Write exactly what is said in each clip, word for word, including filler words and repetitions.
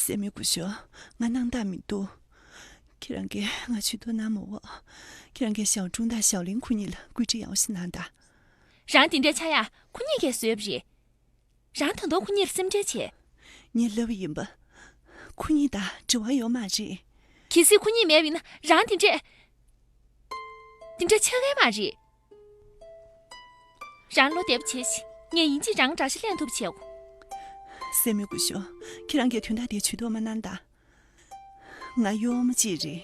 སྲས་མོ་སྐུ་ཞབས། ང་སྣང་དག་མི་འདུག་ཁྱེད་རང་གིས་ང་ཇུས་གཏོགས་གནང་མ་འོ། ཁྱེད་རང་གིས་ཞའོ་ཀྲུང་དང་ཞའོ་ལིན་ཁོ་གཉིས་ལ་བཀོད་སྒྲིག་ཡག་པོ་ཞིག་གནང་དང་། རང་དེ་འདྲ་ཆགས་ཡག་ཁོ་གཉིས་ཀྱིས་བཟོས་པ་རེད། རང་ད་དུང་ཁོ་གཉིས་ལ་སེམས་ཁྲལ་བྱེད། ངས་ལབ་པ་ཡིན་པ། ཁོ་གཉིས་དང་འབྲེལ་བ་ཡོད་མ་རེད། གལ་སྲིད་ཁོ་གཉིས་མེད་པ་ཡིན་ན་རང་དེ་འདྲས། དེ་འདྲ་ཆགས་ཀྱི་མ་རེད། རང་བློ་བདེ་པོ་བྱེད་ཤིག་ངས་ཡིན་གཅིག་རང་དགྲ་ཤ་ལེན་ཐུབ་པ་བྱེད་དགོས། སྲས་མོ་སྐུ་ཞབས། ཁྱེད་རང་གིས་དོན་དག་དེ་ཇུས་གཏོགས་མ་གནང་དང་། ང་གཡོག་མོ་གཅིག་རེད།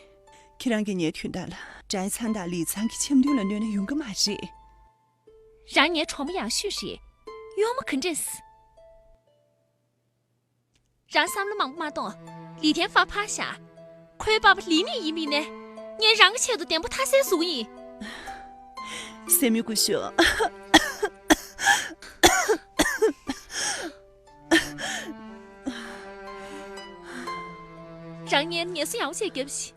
ཁྱེད་རང་གིས་ངའི་དོན་དག་ལ་ཀྲའི་ཚང་དང་ལི་ཚང་གི་འཆམ་མཐུན་ལ་གནོད་ན་ཡོང་གི་མ་རེད། རང་ངའི་གྲོགས་མོ་ཡག་ཤོས་རེད། གཡོག་མོ་ག་འདྲས། རང་བསམ་བློ་མང་པོ་མ་གཏོང་། ལི་ཐན་ཧྥང་ཕར་བཞག་ཁོའི་པ་ཕ་ལི་མི་ཡིན་པ་ཡིན་ནའི། ངས་རང་གི་ཆེད་དུ་བདེན་པ་མཐའ་གསལ་བཟོ་གི་ཡིན། སྲས་མོ་སྐུ་ཞབས། རང་ངའི་ངལ་གསོ་ཡག་པོ་བྱས་རྒྱབ་ཤིག་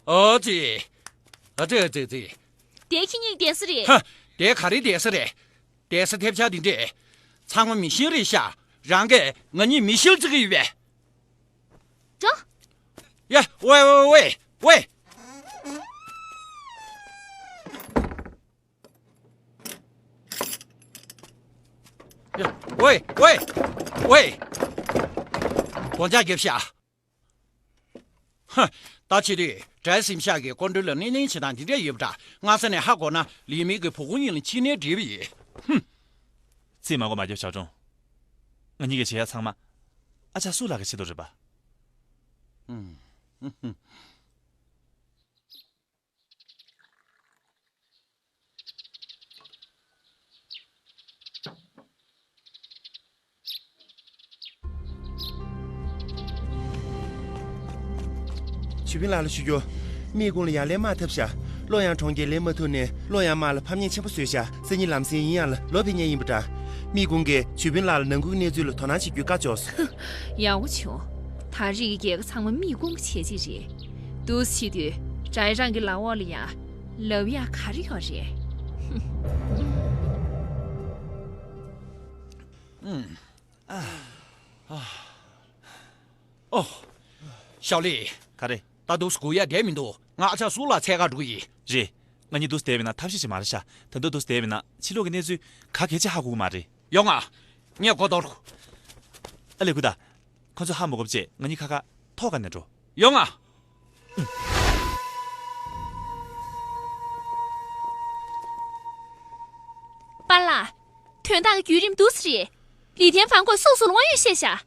ཨ་ཙི། ཨ་ཙི་ཨ་ཙི་ཨ་ཙི། དེ་ཁྱེད་གཉིས་བསྡད་ས་རེད། ཧ། དེ་ག་རེ་བསྡད་ས་རེད། བསྡད་ས་ཐེབས་ཆག་འདི་འདྲས། ཚང་མ་མི་ཤེས་རེད་ཤག་རང་གིས་ང་གཉིས་མི་ཤེས་བརྩི་གི་ཡོད་པས། འགྲོ། ཡ། ཝེ་ཝེ་ཝེ་ཝེ། ཡ། ཝེ་ཝེ་ཝེ། སྒོ་ལྕགས་བརྒྱབ་ཤག་ཧ། ད་ཕྱི་དུས་བྲེལ་ཟིང་ཤག་གི་སྐུ་མགྲོན་ལ་སྣེ་ལེན་བྱེད་སྟངས་འདི་འདྲ་ཡོད་པ་འདྲ། སྔ་ས་ནས་ཧ་གོ་ན་ལི་མི་གི་བུ་གུ་གཉིས་ལ་ཕྱི་ནས་འབྲེལ་བ་ཡོད། ཧུམ། རྩིས་མ་གོ་མ་རྒྱབ་ཞའོ་ཀྲུང་། ང་གཉིས་ཀྱིས་བྱེད་ཡག་ཚང་མ་ཨ་ཅག་སུ་ལགས་ཀྱི་ཆེད་དུ་རེད་པ། ཧུམ། ཆོས་དཔོན་ལགས་ལ་ཞུ་རྒྱུ། མིག་ཀུང་ལ་ཡང་ལན་མ་ཐུབ་ཤག་བློ་ཡང་གྲོང་ཁྱེར་ལེན་མ་ཐུབ་ནས་བློ་ཡང་དམག་ལ་ཕམ་ཉེས་ཆེན་པོ་བཟོས་ཤག་སང་ཉིན་ལམ་སེང་ཡིན་ཡང་ལ་ལོ་ཕེབས་མཁན་ཡིན་པ་འདྲ། མིག་ཀུང་གིས་ཆོས་དཔོན་ལགས་ལ་ནང་ཁུལ་གནས་ཚུལ་ལ་དོ་སྣང་བྱེད་རྒྱུའི་བཀའ་བཅོལ་སོང་། ཡག་པོ་བྱུང་། ད་རེས་ཀྱི་རྒྱལ་ཁ་ཚང་མ་མིག་ཀུང་གི་བྱས་རྗེས་རེད། འདུག་སེ་བྱེད་དུས་ཀྲའི་རང་གི་ལག་འོག་ལ་ཡང་ལབ་ཡག་ག་རེ་ཡོད་རེད། ཧུམ། ཨོ། ཞའོ་ལི། ག་རེ། ད་འདུག་སེ་སྒུག་ཡག་བསྡད་མི་འདུག་ང་ཨ་ཅག་སུ་ལ་འཚོལ་ག་འགྲོ་གི་ཡིན། རེད། ང་གཉིས་འདུག་སེ་བསྡད་པ་ཡིན་ན་ཐབས་ཤེས་ཅིག་མ་རེད་ཤག་ད་དུང་འདུག་སེ་བསྡད་པ་ཡིན་ན་ཕྱི་ལོགས་ཀྱི་གནས་ཚུལ་ག་གེ་ཅིག་ཧ་གོ་གི་མ་རེད། ཡོང་ང་། ངས་སྒོ་གཏོར། ཨ་ལས་ཁུ་ད། ཁོ་ཚོ་ཧ་མ་གོ་བ་བྱས་ང་གཉིས་ཁ་ཁ་ཐོག་ཁ་ནས་འགྲོ། ཡོང་ང་། པཱ་ལགས། དོན་དག་གི་བརྒྱུད་རིམ་འདུག་སེ་རེད། ལི་ཐན་ཧྥང་ཁོས་སུ་སུ་ལ་དངོས་ཡོད་བཤད་ཤག་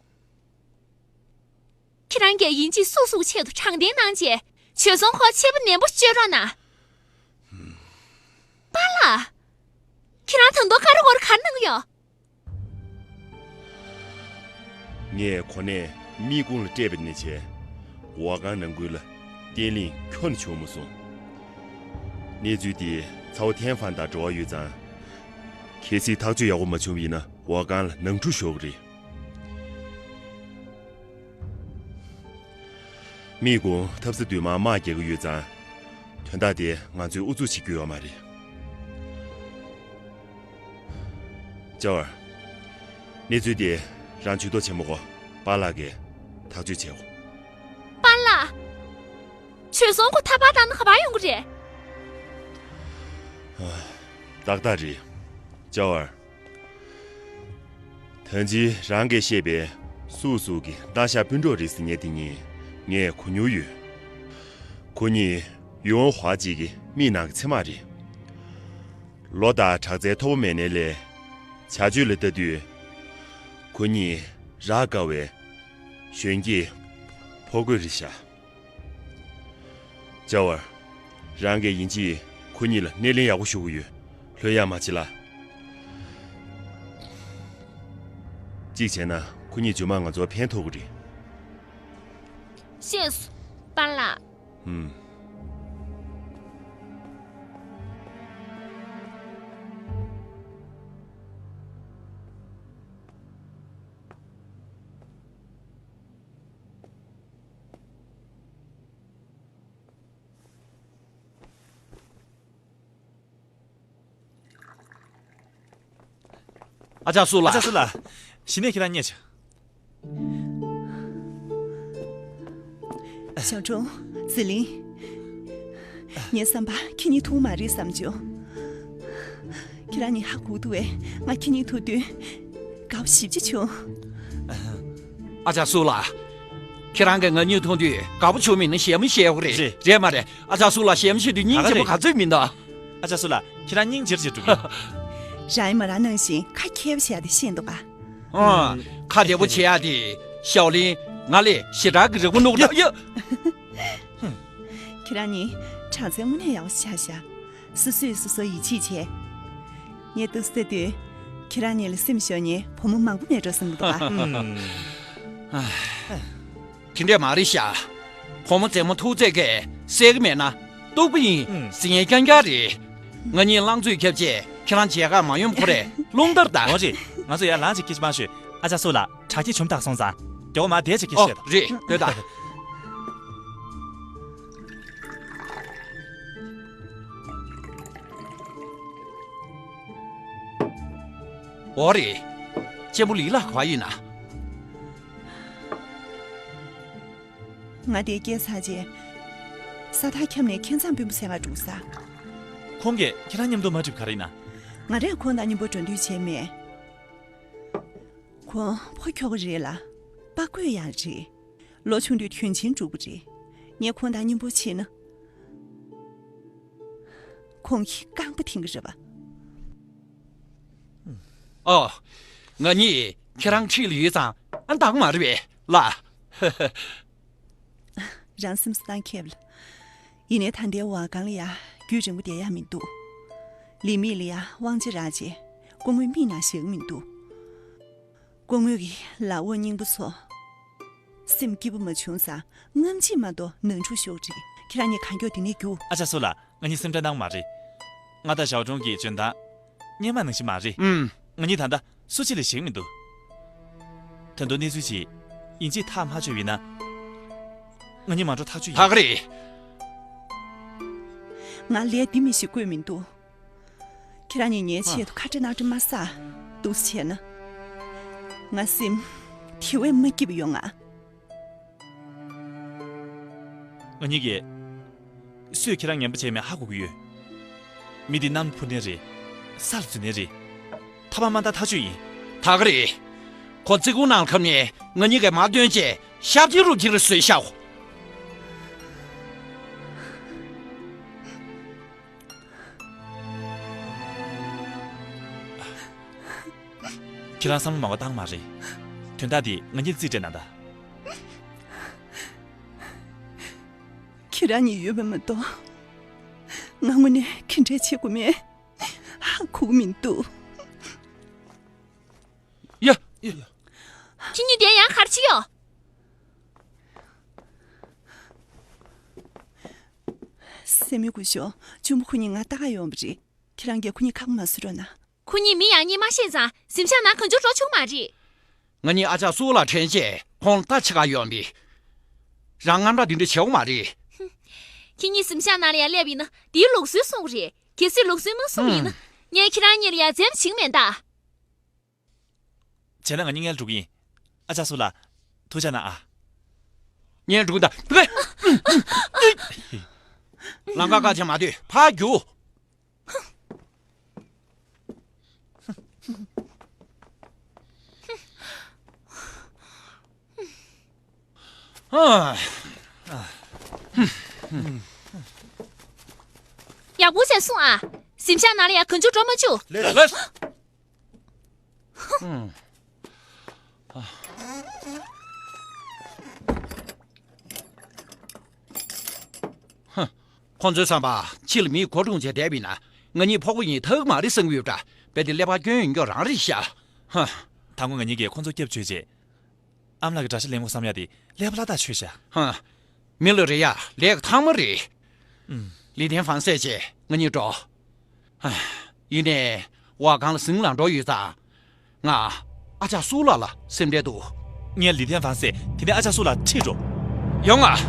ཁྱེད་རང་གིས་ཡིན་གཅིག་སུ་སུ་གི་ཆེད་དུ་དྲང་བདེན་གནང་རྗེས་བྱོལ་སོང་ཁོ་ཆེད་དུ་ནན་པོ་བཅོས་རོགས་གནང་། པཱ་ལགས། ཁྱེད་རང་ད་དུང་ཀ་ར་གོ་ར་ག་རེ་གནང་གི་ཡོད། ངས་གོ་གནས་མིག་ཀུང་ལ་སྤྲད་པ་ནས་བྱས། ཝ་ཀང་ནང་ཁུལ་ལ་བརྟན་ལྷིང་ཁྱོན་ནས་བྱུང་མ་སོང་། གནས་ཚུལ་འདི་ཚའོ་ཐན་ཧྥན་དང་འབྲེལ་བ་ཡོད་ཙང་། གལ་སྲིད་ཐག་གཅོད་ཡག་པོ་མ་བྱུང་བ་ཡིན་ན་ཝ་ཀང་ལ་ནང་འཁྲུག་ཤོར་གི་རེད། མིག་ཀུང་འཐབ་ས་དུས་མང་དམག་རྒྱག་གི་ཡོད་ཙང་། དོན་དག་དེ་ང་ཚོས་ཨུ་ཚུགས་བྱེད་རྒྱུ་ཡོད་མ་རེད། ཅའོ་ཨར། གནས་ཚུལ་དེ་རང་ཇུས་གཏོགས་བྱེད་མི་དགོས། པཱ་ལགས་ཀྱིས་ཐག་གཅོད་བྱེད་དགོས། པཱ་ལགས། བྱོལ་སོང་ཁོ་ཐར་པ་བཏང་ན་ག་པར་ཡོང་གི་རེད། ཏག་ཏག་རེད། ཅའོ་ཨར། ད་ཅི་རང་གིས་བཤད་པའི་སུ་སུ་གི་མདང་ཞག་སྤུན་གྲོགས་རེད་ཟེར་མཁན་དེ་གཉིས་ངས་གོ་མྱོང་ཡོད། ཁོ་གཉིས་ཡུའུ་ཧྭ་གཅིག་གི་མིག་ནང་གི་ཚེར་མ་རེད། ལོ་དང་དྲག་རྩལ་མཐོ་པོ་མེད་ནའི་ལས། བྱ་སྤྱོད་ལ་ལྟ་དུས། ཁོ་གཉིས་རག་དཀའ་བའི་གཞོན་སྐྱེས་ཕོ་རྒོད་རེད་ཤག་ཅའོ་ཨར། རང་གིས་ཡིན་གཅིག་ཁོ་གཉིས་ལ་སྣེ་ལེན་ཡག་པོ་ཞུ་གི་ཡོད། ལྷོད་ཡངས་མ་བྱེད་ལ། གཅིག་བྱས་ན་ཁོ་གཉིས་རྗེས་མ་ང་ཚོར་ཕན་ཐོགས་ཀྱི་རེད། ཤེས་སོང་། པཱ་ལགས། ཧུམ། ཨ་ཅག་སུ་ལགས། ཨ་ཅག་སུ་ལགས། གཞི་ནས་ཁྱེད་རང་རྙེད་བྱུང་། ཞའོ་ཀྲུང་། ཟི་ལིང་། ངའི་བསམ་པར་ཁྱེད་གཉིས་ཐུག་མ་རེད་བསམ་བྱུང་། ཁྱེད་རང་གཉིས་ཧ་གོ་འདུག་པས། ང་ཁྱེད་གཉིས་ཐུག་དུས་དགའ་པོ་ཞེ་པོ་ཅིག་བྱུང་། ཨ་ཅག་སུ་ལགས། ཁྱེད་རང་གིས་ང་གཉིས་མཐོང་དུས་དགའ་པོ་བྱུང་མིན་ན་ཞེ་མོ་བྱས་ཡོད་རེད། རེད། རེད་མ་རེད། ཨ་ཅག་སུ་ལགས། ཞེ་མོ་བྱེད་དུས་སྙིང་རྗེ་པོ་ག་ཚོད་མི་འདུག་ཨ་ཅག་སུ་ལགས། ཁྱེད་རང་སྙིང་རྗེ་རུ་བྱེད་འགྲོ་གི། རང་ཡིན་མ་རང་ནང་བཞིན་ཁ་མཁས་པོ་བྱེད་ཡ་དེ་ཤེས་འདུག་ག་ཨང་། ཁ་བདེ་པོ་བྱེད་ཡ་དེ་ཞའོ་ལིང་། ང་ལས་ཞེ་དྲག་གི་རིག་པ་རྣོ་གི་འདུག་ཡ། ཁྱེད་རང་གཉིས་གྲངས་ཚད་དངོས་གནས་ཡག་པོ་ཆགས་ཤག་སོ་སོས་སོ་སོར་ཡིད་ཆེས་བྱས། ངས་ཏོག་ཙམ་ལྟ་དུས་ཁྱེད་རང་གཉིས་ལ་སེམས་ཤོར་མཁན་བུ་མོ་མང་པོ་མེད་འགྲོ་བསམ་གྱི་འདུག་ག་ཨ། དེ་འདྲས་མ་རེད་ཤག་བུ་མོ་མཛེས་མོ་ཐུག་ཚད་ཀྱིས་སེལ་གྱི་མེད་ན་སྟུག་པོ་ཡིན། ཟིང་ངེ་རྐྱང་རྐྱང་རེད། ང་གཉིས་ལངས་ཚོད་ཁྱབ་རྗེས་ཁྱེད་རང་མཇལ་ཁ་མ་ཡོང་ཁོ་རེ་རླུང་ལྟར་ད། འོ་རེད། ང་ཚོ་ཡར་ལངས་ཅིག་སྐད་ཆ་མ་ཤོད། ཨ་ཅག་སུ་ལགས། དྲ་རྒྱ་བྱུམ་ཐག་སོང་ཙང་། རྒྱལ་བ་མ་བསྡད་ཅིག་སྐད་ཆ་ཨོ་བཤད་དང་། རེད། སྡོད་དང་། འོ་རེད། གཅེན་པོ་ལི་ལགས་ག་པར་ཡིན་ན། ང་དེ་སྐྱེས་ཚར་རྗེས། ས་ཐག་འཁྱམས་ནས་ཁྱིམ་ཚང་དཔོན་པོ་ཟེར་བ་འགྲོ་ས། ཁོང་གིས་ཁྱེད་རང་མཉམ་དུ་མ་འགྲིག་ག་རེ་ཡིན་ན། ང་རས་ཁོང་དང་མཉམ་པོ་འགྲོ་འདོད་བྱས་མེད། ཁོང་ཕོ་ཁྱོ་ག་རེད་ལ། དཔའ་རྒོད་ཡང་རེད། ལོ་ཆུང་དུས་དོན་ཆེན་སྒྲུབ་པ་རེད། ངས་ཁོང་དང་མཉམ་པོ་བྱས་ན། ཁོང་གིས་རྐང་པ་འཐེན་གི་རེད་པ། ཨོ། ང་གཉིས་ཁྱེད་རང་འཁྲིས་ལ་ཡོད་ཙང་ཨ་འདང་མ་རེད་པས་ལ། རང་སེམས་གཏིང་ཁེབས་ལ། ཡིན་ནའི་ད་ལྟའི་བ་གང་ལ་ཡ་རྒྱུན་རིང་པོ་བསྡད་ཡ་མི་འདུག་ལི་མི་ལ་ཡ་དབང་ཆ་རག་རྗེས་སྐུ་ངོའི་མིག་ནང་བཞག་གི་མི་འདུག་སྐུ་ངོ་གི་ལག་འོག་རྙིང་པ་ཚོ། སེམས་སྐྱིད་པོ་མ་བྱུང་ཙང་རྔམ་བརྗིད་མ་གཏོགས་ནང་འཁྲུག་ཤོར་རེད། ཁྱེད་རང་གཉིས་གང་མགྱོགས་འདི་ནས་རྒྱུགས། ཨ་ཅག་སུ་ལགས། ང་གཉིས་སེམས་ཁྲལ་གནང་མ་རེད། ང་དང་ཞའོ་ཀྲུང་གི་འཇོན་ཐང་སྔོན་མ་ནང་བཞིན་མ་རེད། ཨུམ། ང་གཉིས་ད་ལྟ་སུ་གཅིག་ལ་ཞེན་མི་འདུག་ད་དུང་གནས་ཚུལ་ཅིག་ཡིན་གཅིག་ཐག་མ་ཆོད་ཡིན་ན། ང་གཉིས་མ་འགྲོ་ཐག་ཆོད་ཡིན། ད་ག་རེད། ང་ལས་འདི་མི་ཞིག་བསྐོས་མི་འདུག་ཁྱེད་རང་གཉིས་ངའི་ཆེད་དུ་ཁ་བྲལ་ནང་བྲལ་མ་ཟ། འདུག་སེ་བྱས་ན། ང་སེམས་དེ་བས་མ་སྐྱིད་པ་ཡོང་ང་། ང་གཉིས་ཀྱིས་སུས་ཁྱེད་རང་ངན་པ་བྱས་མེད་ཧ་གོ་གི་ཡོད། མི་འདི་གནམ་འཕུར་མཁན་རེད། ས་ལ་འཛུལ་མཁན་རེད། ཐབས་མ་བཏང་ཐག་ཆོད་ཡིན། ད་ག་རེད། ཁོ་ཙི་གུ་ནང་ཁམས་ནས་ང་གཉིས་ཀྱི་མ་སྟོན་ཆེད་ཤབ་ཅིག་རུབ་ཅིག་རེ་བཟོས་ཤག་ཁྱེད་རང་བསམ་བློ་མང་པོ་བཏང་མ་རེད། དོན་དག་འདི་ང་གཉིས་རྩིས་སྤྲད་ན་ད། ཁྱེད་རང་གཉིས་ཡོད་པ་མ་གཏོགས། ང་དངོས་གནས་ག་འདྲས་བྱེད་དགོས་མེད་ཧ་གོ་གི་མི་འདུག་ཡ། ཁྱེད་གཉིས་དེ་ཡང་ག་རེ་བྱེད་ཡོད། སེམས་མི་དགོས་ཤོག་གཅུང་པོ་ཁོ་གཉིས་ང་ལྟ་ག་ཡོང་བ་རེད། ཁྱེད་རང་གིས་ཁོ་གཉིས་ཁག་པོ་མ་བཟོ་རོགས་གནང་། ཁོ་གཉིས་མི་ཡག་གཉིས་མ་ཤེས་ཙང་གཟིམ་ཤག་ནང་གང་བྱུང་འགྲོ་ཆོག་མ་རེད། ང་གཉིས་ཨ་ཅག་སུ་ལ་དྲན་རྗེས་ཁོང་ལ་ལྟ་ཆེ་ག་ཡོང་བས། རང་དངངས་སྐྲག་འདི་འདྲ་བྱེད་དགོས་མ་རེད། ཁྱེད་གཉིས་གཟིམ་ཤག་ནང་ལ་ཡང་སླེབས་ཡིན་ན་དེའི་ལུགས་སྲོལ་སྲུང་གི་རེད། གལ་སྲིད་ལུགས་སྲོལ་མ་སྲུང་བ་ཡིན་ན། ངས་ཁྱེད་རང་གཉིས་ལ་ཡང་འཛེམ་བྱེད་ཀྱི་མེད་ད། བྱས་ན་ང་གཉིས་སྔོན་ལ་འགྲོ་གི་ཡིན། ཨ་ཅག་སུ་ལ། ཐུགས་ཆགས་གནང་ཨ། སྔོན་འགྲོ་གི་ད། ལམ་ཁ་བཀག་བྱས་མ་སྡོད་ཕར་རྒྱུགས། ཡག་པོ་བྱས་སོང་ཨ། གཟིམ་ཤག་ནང་ལ་ཡང་གང་བྱུང་འགྲོ་མ་བཅུག་ལེ། ཁོང་ཚོའི་བསམ་པར་ཕྱི་ལ་མིས་སྒོ་སྲུང་བྱས་བསྡད་པ་ཡིན་ན་ང་གཉིས་ཕོག་པ་ཡིན་ཐག་མ་རེད་བསམ་གྱི་ཡོད་པ་འདྲ། རྦད་དེ་ཀླད་པ་སྐྱོན་ཡོད་མཁན་རང་རེད་ཤག་ཧ། དང་པོ་ང་གཉིས་ཀྱིས་ཁོང་ཚོ་སྐྱབས་བཅོལ་རྗེས། ཨ་མ་ལགས་ཀྱི་དགྲ་ཤ་ལེན་དགོས་བསམ་ཡ་དེ་ཀླད་པ་ལ་ཐག་ཆོད་ཤག་ཧ། མི་ལ་རེ་ཡ་ལས་ཀ་ཐང་མ་རེད། ཨུམ། ལི་ཐན་ཧྥང་སེ་བྱས་ང་གཉིས་འགྲོ། ཧ། ཡིན་ནའི་བ་གང་ལ་ཟིང་ལ་འགྲོ་ཡོད་ཙང་། ང་ཨ་ཅག་སུ་ལ་ལ་སེམས་ཁྲལ་འདུག་ངས་ལི་ཐན་ཧྥང་སེ་དེ་ནས་ཨ་ཅག་སུ་ལ་ཁྲིད་འགྲོ། ཡོང་ང་། ཨུམ།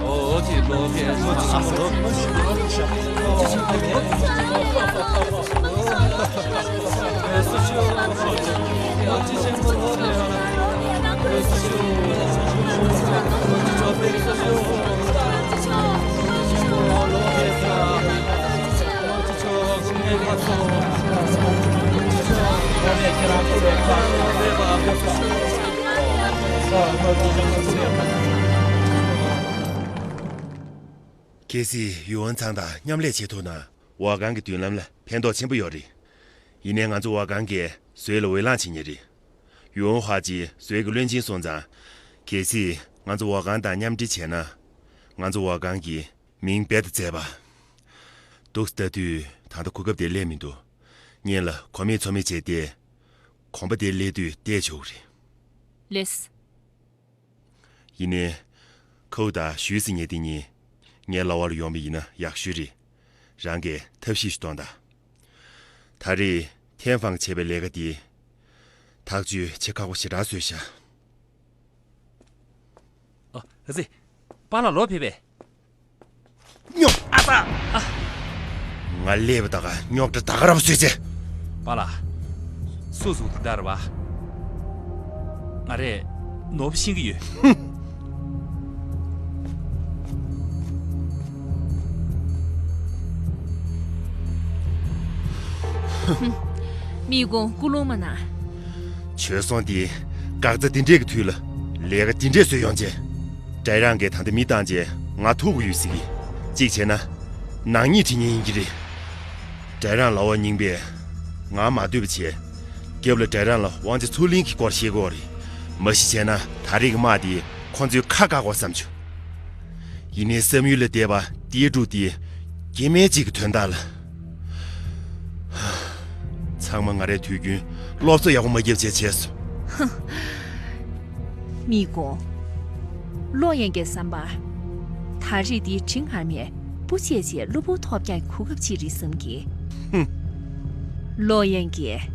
ཨོ་ཙི་ལོ་ཀེ་ལོ་ཙི་སམ་ལོ་ཀེ་ལོ་ཙི་སམ་ལོ་ཀེ། གལ་སྲིད་ཡུའུ་ཝན་ཚང་དང་མཉམ་ལས་བྱེད་ཐུབ་ན། ཝ་གང་གི་མདུན་ལམ་ལ་ཕན་ཐོགས་ཆེན་པོ་ཡོད་རེད། ཡིན་ནའི་ང་ཚོ་ཝ་གང་གིས་བཟོས་ལ་འོས་ལངས་བྱེད་ཉེན་རེད། ཡུའུ་ཝན་ཧྭ་ཅི་བཟོས་ཀྱི་བློན་ཆེན་སོང་ཙང་། གལ་སྲིད་ང་ཚོ་ཝ་གང་དང་མཉམ་འབྲེལ་བྱས་ན། ང་ཚོ་ཝ་གང་གི་མིང་རྦད་དེ་བཙལ་བ། འདུག་སེ་ལྟ་དུས་ད་ལྟ་གོ་སྐབས་དེ་སླེབས་མི་འདུག་སྔོན་ལ་གོ་མེད་ཚོར་མེད་བྱས་ཏེ། གོམ་པ་དེ་སླེབས་དུས་བལྟས་ཆོག་གི་རེད། ལེས། ཡིན་ནའི། ཁའུ་དང་ཞུས་ཟེར་མཁན་དེ་གཉིས་ངའི་ལག་པར་ཡོང་བ་ཡིན་ན་ཡག་ཤོས་རེད། རང་གིས་ཐབས་ཤེས་ཤིག་གཏོང་དང་། ད་རེས་ཐེན་ཧྥང་བྱས་པའི་ལས་ཀ་འདི་ཐག་གཅོད་བྱེད་ཁག་པོ་ཞེ་དྲག་བཟོས་ཤག་ཨ་ཙི། པཱ་ལགས་ལོག་ཕེབས་པས། རྙོག་ཨ་ཙ། ང་སླེབས་པ་ད་ག་རྙོག་དྲ་ད་ག་རང་བཟོས་ཚེ། པཱ་ལགས། སུ་སུ་དེ་འདྲ་རེད་པ། ང་རས་ནོར་བུ་ཤེས་ཀྱི་ཡོད། མི་དགོང་སྐུ་རླུང་མ་གནང་། བྱོལ་སོང་དེ་སྐག་ཚ་དེ་འདྲས་ཀྱི་དུས་ལ་ལས་ཀ་དེ་འདྲས་བཟོས་ཡོང་བྱས། ཀྲའི་རང་གིས་ད་ལྟ་མི་བཏང་བྱས་ང་ཐུག་གི་ཡོད་ཟེར་གི། གཅིག་བྱས་ན། ནག་ཉེས་འབྲི་མཁན་ཡིན་གྱི་རེད། ཀྲའི་རང་ལ་དབང་སྙིང་པས་ང་མ་འདོད་པ་བྱས། རྒྱབ་ལ་ཀྲའི་རང་ལ་དབང་ཆ་ཚུར་ལེན་གྱི་སྐོར་བཤད་དགོས་རེད། མ་གཞི་བྱས་ན་ད་རེས་ཀྱི་དམག་འདི་ཁོ་ཚོའི་ཁ་བཀག་དགོས་བསམ་བྱུང་། ཡིན་ནའི་བསམ་ཡུལ་ལས་འདས་པ་ཏིའེ་ཀྲུའུ་ཏི་སྐྱེ་དམན་གཅིག་གི་དོན་དག་ལ། ཚང་མ་ང་རས་དུས་རྒྱུན་སློབ་གསོ་ཡག་པོ་མ་བརྒྱབ་བྱས་བྱས་སོང་། མི་དགོང་། ལོ་ཡན་གྱི་བསམ་པར། ད་རེས་འདི་དྲི་ངར་མས་སྤུ་བཅད་བྱས་གློ་བུར་ཐོབ་རྒྱག་གི་གོ་སྐབས་ཅིག་རེད་བསམ་གི། ཧུམ། ལོ་ཡན་གྱིས་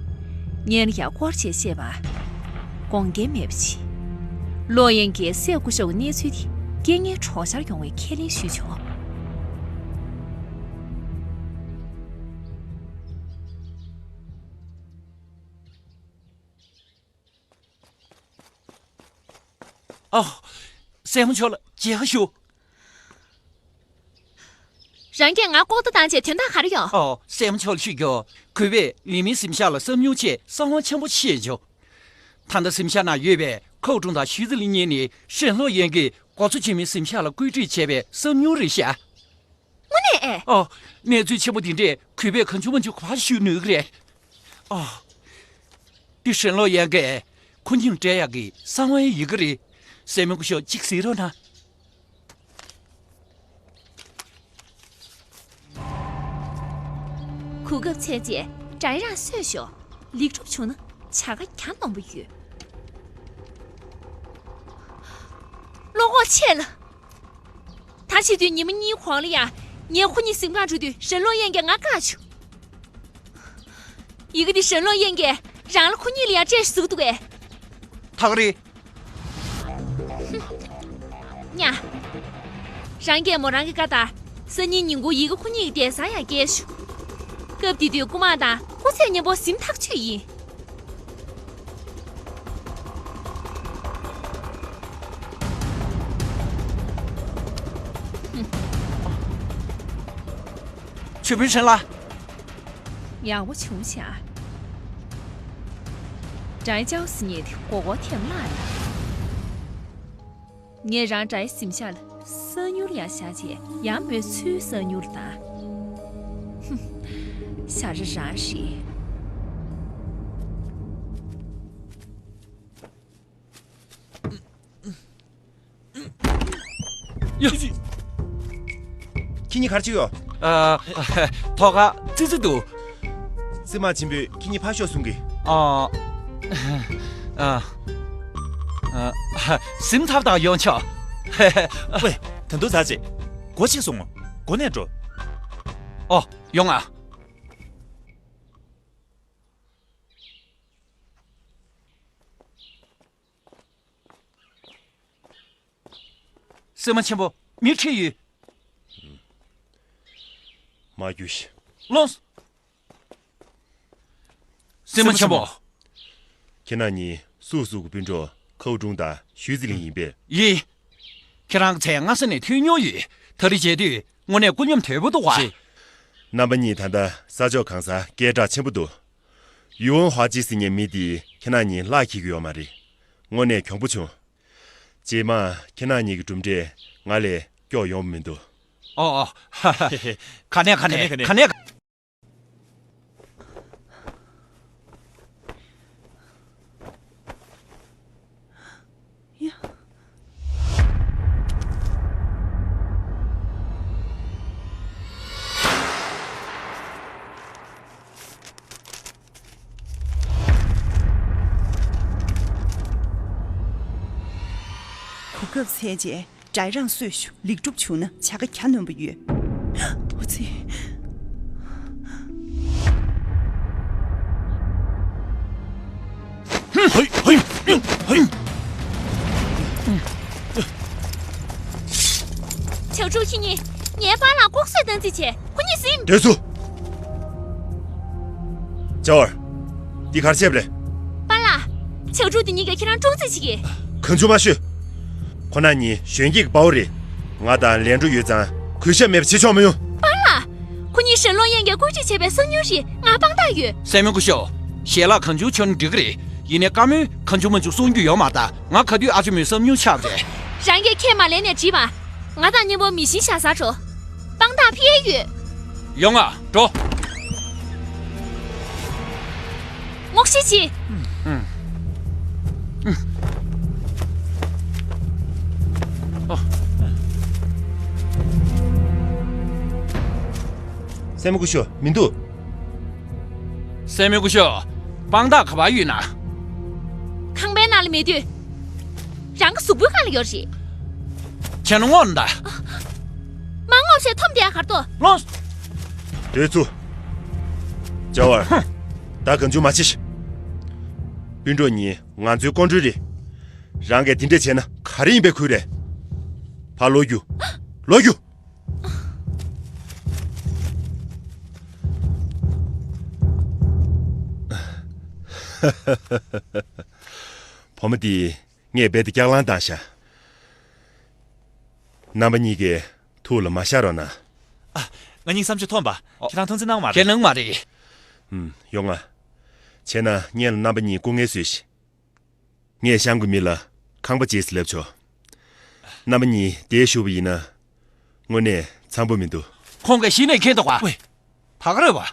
ངས་ཡག་སྐོར་བྱས་བཤད་པ། དགོངས་འགལ་མེད་པ་བྱེད། ལོ་ཡན་གྱིས་སྲས་སྐུ་ཞབས་ཀྱི་གནས་ཚུལ་དེ་རྐྱེན་ངན་གྲོགས་ཤར་ཡོང་བའི་ཁས་ལེན་ཞུས་ཆོག་ཨ། སྲས་མོ་མཆོག་ལ་མཇལ་ཁ་ཞུ། རང་གིས་ང་ལྐོག་ལྟ་བཏང་བྱས་དོན་དག་ག་རེ་ཡོད། ཨོ། སྲས་མོ་མཆོག་ལ་ཞུས་རྒྱུ། གུས་པས་ལི་མིའི་གཟིམ་ཤག་ལ་བསམ་མྱོང་ཆེད་གསང་བ་ཆེན་པོ་བཤད་བྱུང་། ད་ལྟ་གཟིམ་ཤག་ནང་ཡོད་པའི་ཁའུ་ཀྲུང་དང་ཞུས་ཙི་ལི་གཉིས་ནི་ཧྲན་ལོ་ཡན་གྱིས་འགོ་གཙོ་བྱེད་མི་གཟིམ་ཤག་ལ་བཀོད་སྒྲིག་བྱས་པའི་བསམ་མྱོང་རེད་ཤག་དངོས་གནས་ཨེ། ཨོ། གནས་ཚུལ་ཆེན་པོ་འདི་འདྲས་གུས་པས་གང་བྱུང་མང་བྱུང་ག་པར་ཞུ་ནུས་ཀྱི་རེད། ཨོ། འདི་ཧྲན་ལོ་ཡན་གྱིས་ཁོ་གཉིས་ལ་སྤྲད་ཡག་གི་གསང་བའི་ཡི་གེ་རེད། སྲས་མོ་སྐུ་ཞབས་གཅིག་གཟིགས་རོགས་གནང་། གོ་སྐབས་འཚོལ་རྗེས་ཀྲའི་རང་གསོས་ཤོག་ལེགས་གྲུབ་བྱུང་ན་བྱ་དགའ་གྱ་ནོམ་པོ་ཡོད། བློ་ཁོག་ཆེ་ལ། ད་བྱེད་དུས་ཉི་མ་གཉིས་གོང་ལ་ཡང་ངས་ཁོ་གཉིས་གཟིམ་ཁང་འགྲོ་དུས་ཧྲན་ལོ་ཡན་གྱིས་ང་བཀག་བྱུང་། ཡི་གེ་འདི་ཧྲན་ལོ་ཡན་གྱིས་རང་ལ་ཁོ་གཉིས་ལ་ཡང་སྤྲད་ཟེར་གྱི་འདུག་གས། ད་ག་རེད། ཉ། རང་གིས་མོ་རང་གི་བཀའ་ལྟར་སང་ཉིན་ཉིན་གུང་ཡི་གེ་ཁོ་གཉིས་ཀྱི་གདན་སར་ཡང་བསྐྱལ་ཞུ། སྐབས་དེ་དུས་སྐུ་དམག་དང་སྐུ་ཚེ་མཉམ་པོ་གཟིམ་ཐག་ཆོད་ཡིན། ཆོས་དཔོན་ཧྲན་ལགས། ཡག་པོ་བྱུང་ཤག་ཀྲའི་ཅའོ་ཟེར་མཁན་དེ་མགོ་སྐོར་ཐེབས་ལ་ཡ། ངས་རང་ཀྲའི་གཟིམ་ཤག་ལ་གསང་ཉུལ་ཡང་བཞག་བྱས་ཡང་མོའི་ཚུལ་གསང་ཉུལ་བཏང་། ཧུམ། ཞ་ར་རང་རེད། ཡ། ཁྱེད་གཉིས་ག་རེ་བྱེད་ཀྱི་ཡོད། ཨ། ཐོག་ཁར་ཙི་ཙི་འདུག་སྲིད་དམག་ཆེན་པོས་ཁྱེད་གཉིས་ཕར་ཤོག་གསུང་གི། ཨ། ཨ། ཨ། གཟིམ་ཐབས་དང་ཡོང་ཆོག་ཝེ། ད་དུང་ཟ་བྱེད། སྒོ་ཕྱེ་སོང་ངོ་། སྒོ་ནས་འགྲོ། ཨོ། ཡོང་ང་། སྲིད་དམག་ཆེན་པོ། མི་ཁྲིད་ཡོད། མ་རྒྱུགས་ཤིག་ལོངས། སྲིད་དམག་ཆེན་པོ། ཁྱེད་རྣམ་གཉིས་སུ་སུ་གི་སྤུན་གྲོགས་ཁའུ་ཀྲུང་དང་ཞུས་ཙི་ལིན་ཡིན་པས། ཡིན། ཁྱེད་རང་གི་མཚན་སྔ་ས་ནས་ཐོས་མྱོང་ཡོད། ད་རེས་མཇལ་དུས་དངོས་གནས་སྐུ་ཉམས་དོད་པོ་འདུག་བ། ཞེས། རྣམ་པ་གཉིས་ད་ལྟ་ས་ཕྱོགས་གང་སར་སྐད་གྲགས་ཆེན་པོ་འདུག་ཡུ་ཝུན་ཧྭ་ཅི་ཟེར་མཁན་མི་དེས་ཁྱེད་རང་གཉིས་བརླག་འཁྱེར་གྱི་ཡོད་མ་རེད། དངོས་གནས་གྱོང་པོ་བྱུང་། རྗེས་མ་ཁྱེད་རང་གཉིས་ཀྱི་གྲུབ་འབྲས་ང་ལས་སྐྱོ་ཡོང་མི་འདུག་ཨོ་ཨོ། ཧ་ཧ། ག་ནས་ག་ནས་ག་ནས་ག་ནས། ཡ། གོ་སྐབས་འཚོལ་རྗེས་སྦྲག་རང་སོས་ཤོག་ལེགས་གྲུབ་བྱུང་ན་བྱ་དགའ་གྱ་ནོམ་པ་ཡོད། ཨོ་ཙི། ཧེ་ཧེ་ཧེ། བྱང་ཆུབ་ཁྱེད་གཉིས་ངའི་པཱ་ལགས་ལྐོག་གསོད་བཏང་རྩིས་བྱས། ཁོ་གཉིས་ཟིན། སྡོད་ཚུགས། ཅའོ་ཨར། འདི་ག་རེ་བྱས་པ་རེད། པཱ་ལགས། བྱང་ཆུབ་དེ་གཉིས་ཀས་ཁྱེད་རང་བཀྲོངས་རྩིས་བྱེད་ཀྱི། གང་བྱུང་མ་ཤོད། ཁོ་རང་གཉིས་གཞོན་སྐྱེས་ཀྱི་དཔའ་བོ་རེད། ང་དང་ལས་འཕྲོ་ཡོད་ཙང་གུས་ཞབས་མེད་པ་བྱེད་ཆོག་མི་ཡོང་། པཱ་ལགས། ཁོ་གཉིས་ཞན་ལོ་ཡན་གྱིས་བཀོད་སྒྲིག་བྱས་པའི་གསང་ཉུལ་རེད། ང་དཔང་རྟགས་ཡོད། སྲས་མོ་སྐུ་ཞབས། ཞལ་ལག་གང་བྱུང་མཆོད་ན་འགྲིག་གི་རེད། ཡིན་ནའི་བཀའ་མོལ་གང་བྱུང་མང་བྱུང་གསུང་རྒྱུ་ཡོད་མ་རེད། ད་ང་ག་དུས་ཨ་ཅོ་མོའི་གསང་ཉུལ་ཆགས་པ་རེད། རང་གིས་ཁས་མ་ལེན་ནས་བྲིས་པ། ང་དང་མཉམ་པོ་མི་ཤིང་བཞག་ས་འགྲོ། དཔང་རྟགས་ཕུལ་ཡས་ཡོད། ཡོང་ང་འགྲོ། སྔོག་བཤེར་གྱིས། སྲས་མོ་སྐུ་ཞབས། མི་འདུག་སྲས་མོ་སྐུ་ཞབས། དཔང་རྟགས་ག་པར་ཡོད་ན། ཁང་པའི་ནང་ལ་མེད་དུས། རང་གི་གཟུགས་པོའི་སྒང་ལ་ཡོད་རེད། ཁྱེད་རང་ངོ་ནས། མ་ངོ་ཤེས་འཐོམ་བསྡད་གར་དོ། ལོངས། སྡོད་ཚུགས། ཅའོ་ཨར། ཧུམ། ད་གང་བྱུང་མ་བྱེད། སྤུན་གྲོགས་གཉིས་ང་ཚོའི་ཀོང་སྤྲུལ་རེད། རང་གིས་དེ་འདྲ་བྱས་ན་ག་རེ་ཡིན་པའི་ཁུལ་རེད། ཕར་ལོག་རྒྱུགས། ལོག་རྒྱུགས། བུ་མོ་འདིས་ངས་རྦད་དེ་སྐྱག་ལང་བཏང་ཤག་རྣམ་པ་གཉིས་ཀས་ཐུགས་ལ་མ་བཞག་རོགས་གནང་། ཨ། ང་གཉིས་བསམ་ཚུལ་མཐུན་པ། ཨོ། ཁྱེད་རང་མཐོང་ཚུལ་གནང་བ་མ་རེད། ཁས་གནང་མ་རེད། ཨུམ། ཡོང་ང་། བྱས་ན་སྔོན་ལ་རྣམ་པ་གཉིས་སྐུ་ངལ་གསོས་ཤིག་ངས་གཤམ་གྱི་མི་ལ་ཁང་པ་ཅིག་ལབ་ཆོག་རྣམ་པ་གཉིས་འདིར་བཞུགས་པ་ཡིན་ན། དངོས་གནས་འཚམ་པོ་མི་འདུག་ཁོང་གིས་གཞི་ནས་མཁྱེན་འདུག་ག་ཝེ། ད་ག་རེད་བ།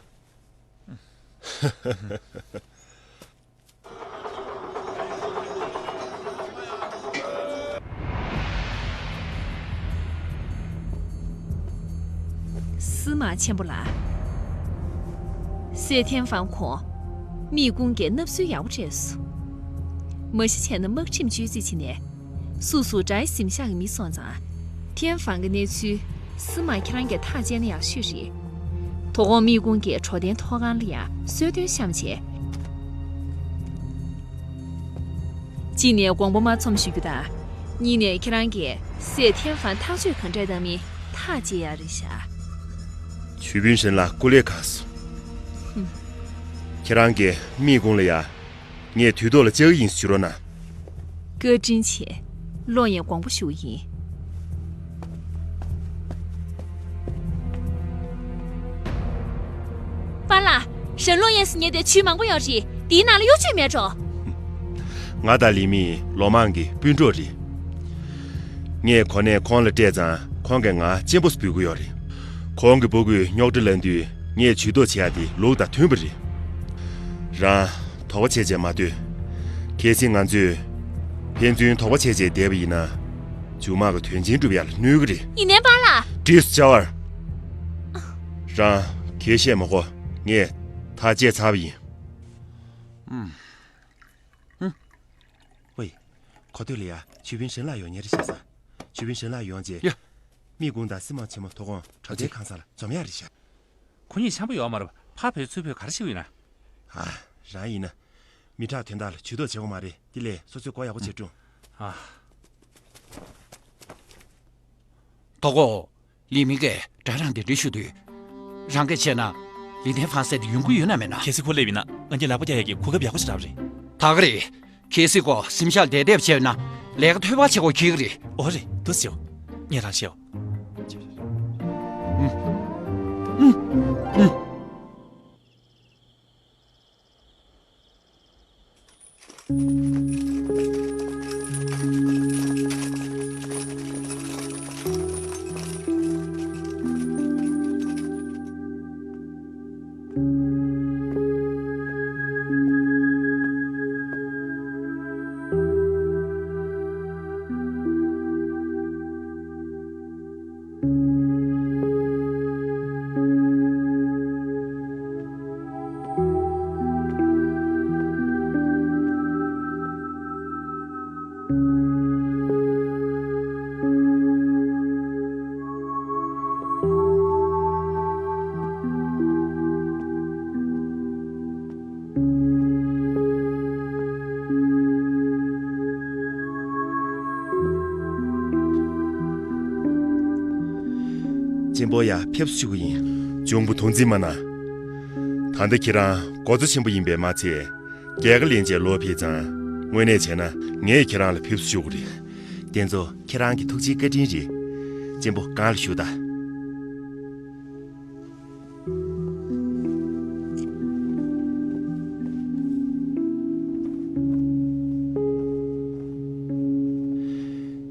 སི་མ་ཆེན་པོ་ལགས། སེ་ཐན་ཧྥང་ཁོང་། མིག་ཀུང་གིས་མནབ་སྲོལ་ཡག་པོ་སྤྲད་སོང་། མ་གཞི་བྱས་ན་དམག་ཁྲིམས་གཅོད་རྩིས་བྱས་ནས། སུ་སུ་དགྲའི་གཟིམ་ཤག་གི་མི་སོང་ཙང་། ཐན་ཧྥང་གི་གནས་ཚུལ་སི་མ་ཁྱེད་རང་གིས་ཐག་བཅད་ན་ཡག་ཤོས་རེད། དོ་དགོང་མིག་ཀུང་གིས་གྲོ་སྟན་ཐོག་ཁང་ལ་ཡང་གསོལ་སྟོན་བཤམས་བྱས། གཅིག་ནས་དགོངས་པ་མ་ཚོམ་ཞུ་རྒྱུ་དང་། གཉིས་ནས་ཁྱེད་རང་གིས་སྲས་ཐན་ཧྥང་ཐག་གཅོད་གང་འདྲ་བཏང་མིན་ཐག་བཅད་ཡག་རེད་ཤག་ཆོས་དཔོན་ཧྲན་ལགས་སྐུ་ལས་ཁག་སོང་། ཧུམ། ཁྱེད་རང་གིས་མིག་ཀུང་ལ་ཡ། ངས་དུས་ཐོག་ལ་བཅར་གྱི་ཡིན་ཟེར་ཞུ་རོགས་གནང་། བཀའ་དྲིན་ཆེ། ལོ་ཡན་དགོངས་པ་ཞུ་གི་ཡིན། པཱ་ལགས། ཧྲན་ལོ་ཡན་ཟེར་མཁན་དེ་ཇུས་མང་པོ་ཡོད་རེད། དེའི་ནང་ལ་གཡོ་ཇུས་མེད་འགྲོ། ང་དང་ལི་མི་ལོ་མང་གི་སྤུན་གྲོགས་རེད། ངས་གོ་གནས་ཁོང་ལ་སྤྲད་ཙང་ཁོང་གིས་ང་གཅེན་པོ་འབོད་ཀྱི་ཡོད་རེད། ཁོང་གི་སྤུ་གུས་རྙོག་དྲ་ལངས་དུས་ངས་ཇུས་གཏོགས་བྱེད་ཡ་དེ་ལུགས་དང་མཐུན་པ་རེད། རང་དོགས་པ་བྱས་བྱས་མ་སྡོད། གལ་སྲིད་ང་ཚོས་ཕན་ཚུན་དོགས་པ་བྱས་བྱས་བསྡད་པ་ཡིན་ན། མཇུག་མ་གི་དོན་ཆེན་སྒྲུབ་ཡ་ལ་གནོད་གི་རེད། ཡིན་ནའི་པཱ་ལགས། བྲིས་སུ་བྱ་བར། རང་གལ་བཤད་མ་དགོས། ངས་ཐག་བཅད་ཚར་བ་ཡིན། ཨུམ། ཨུམ། ཝེ། གོ་ཐོས་ལ་ཡ་ཆོས་དཔོན་ཧྲན་ལགས་ཡོང་མཁན་རེད་ཤག་ས། ཆོས་དཔོན་ཧྲན་ལགས་ཡོང་རྗེས། ཡ། མིག་ཀུང་དང་སི་མ་ཆེན་མོ་དོ་དགོང་གྲོ་སྟན་ཁང་གསར་ལ་འཛོམས་ཡག་རེད་ཤག་ཁོ་གཉིས་འཆམ་པོ་ཡོད་མ་རེད་པ། ཕར་བུད་ཚུར་བུད་ག་རེ་བྱེད་ཀྱི་ཡོད་ན། ཨ། རང་ཡིན་ན། མི་དྲག་དོན་དག་ལ་ཇུས་གཏོགས་བྱེད་དགོས་མ་རེད། དེ་ལས་སོ་སོས་མགོ་ཡག་པོ་བྱས་སྒྲུང་། ཨ། དོ་དགོང་། ལི་མི་གིས་སྦྲག་རང་གདན་འདྲེན་ཞུ་དུས། རང་གིས་བྱས་ན། ལི་ཐན་ཧྥང་ཟེར་དེ་ཡོང་གི་ཡོད་ན་མེད་ན། གལ་སྲིད་ཁོ་སླེབས་ཡིན་ན་ང་གཉིས་ལག་པ་རྒྱག་ཡག་གི་གོ་སྐབས་ཡག་པོ་ཞིག་རག་པ་རེད། ད་ག་རེད། གལ་སྲིད་ཁོ་གཟིམ་ཤག་བསྡད་བསྡད་བྱས་ན་ལས་ཀ་ཐོལ་པ་བྱེད་དགོས་ཁེལ་གི་རེད། འོ་རེད། འདུག་སེ་བྱེད། ངས་རང་བཤད། ཨུམ། ཨུམ། གཅེན་པོ་ཡར་ཕེབས་བཅུག་གི་ཡིན། གཅུང་པོ་ཐུགས་འཛེམ་མ་གནང་། ད་ལྟ་ཁྱེད་རང་འགོ་གཙོ་ཆེན་པོ་ཡིན་པས་མ་ཚད། རྒྱལ་ཁ་ལེན་བྱས་ལོག་ཕེབས་ཙང་། དངོས་གནས་བྱས་ན་ངས་ཁྱེད་རང་ལ་ཕེབས་བཅུག་གི་རེད། དེ་ཚོ་ཁྱེད་རང་གི་ཐུགས་རྗེའི་བཀའ་དྲིན་རེད། གཅེན་པོ་སྒང་ལ་བཞུགས་དང་།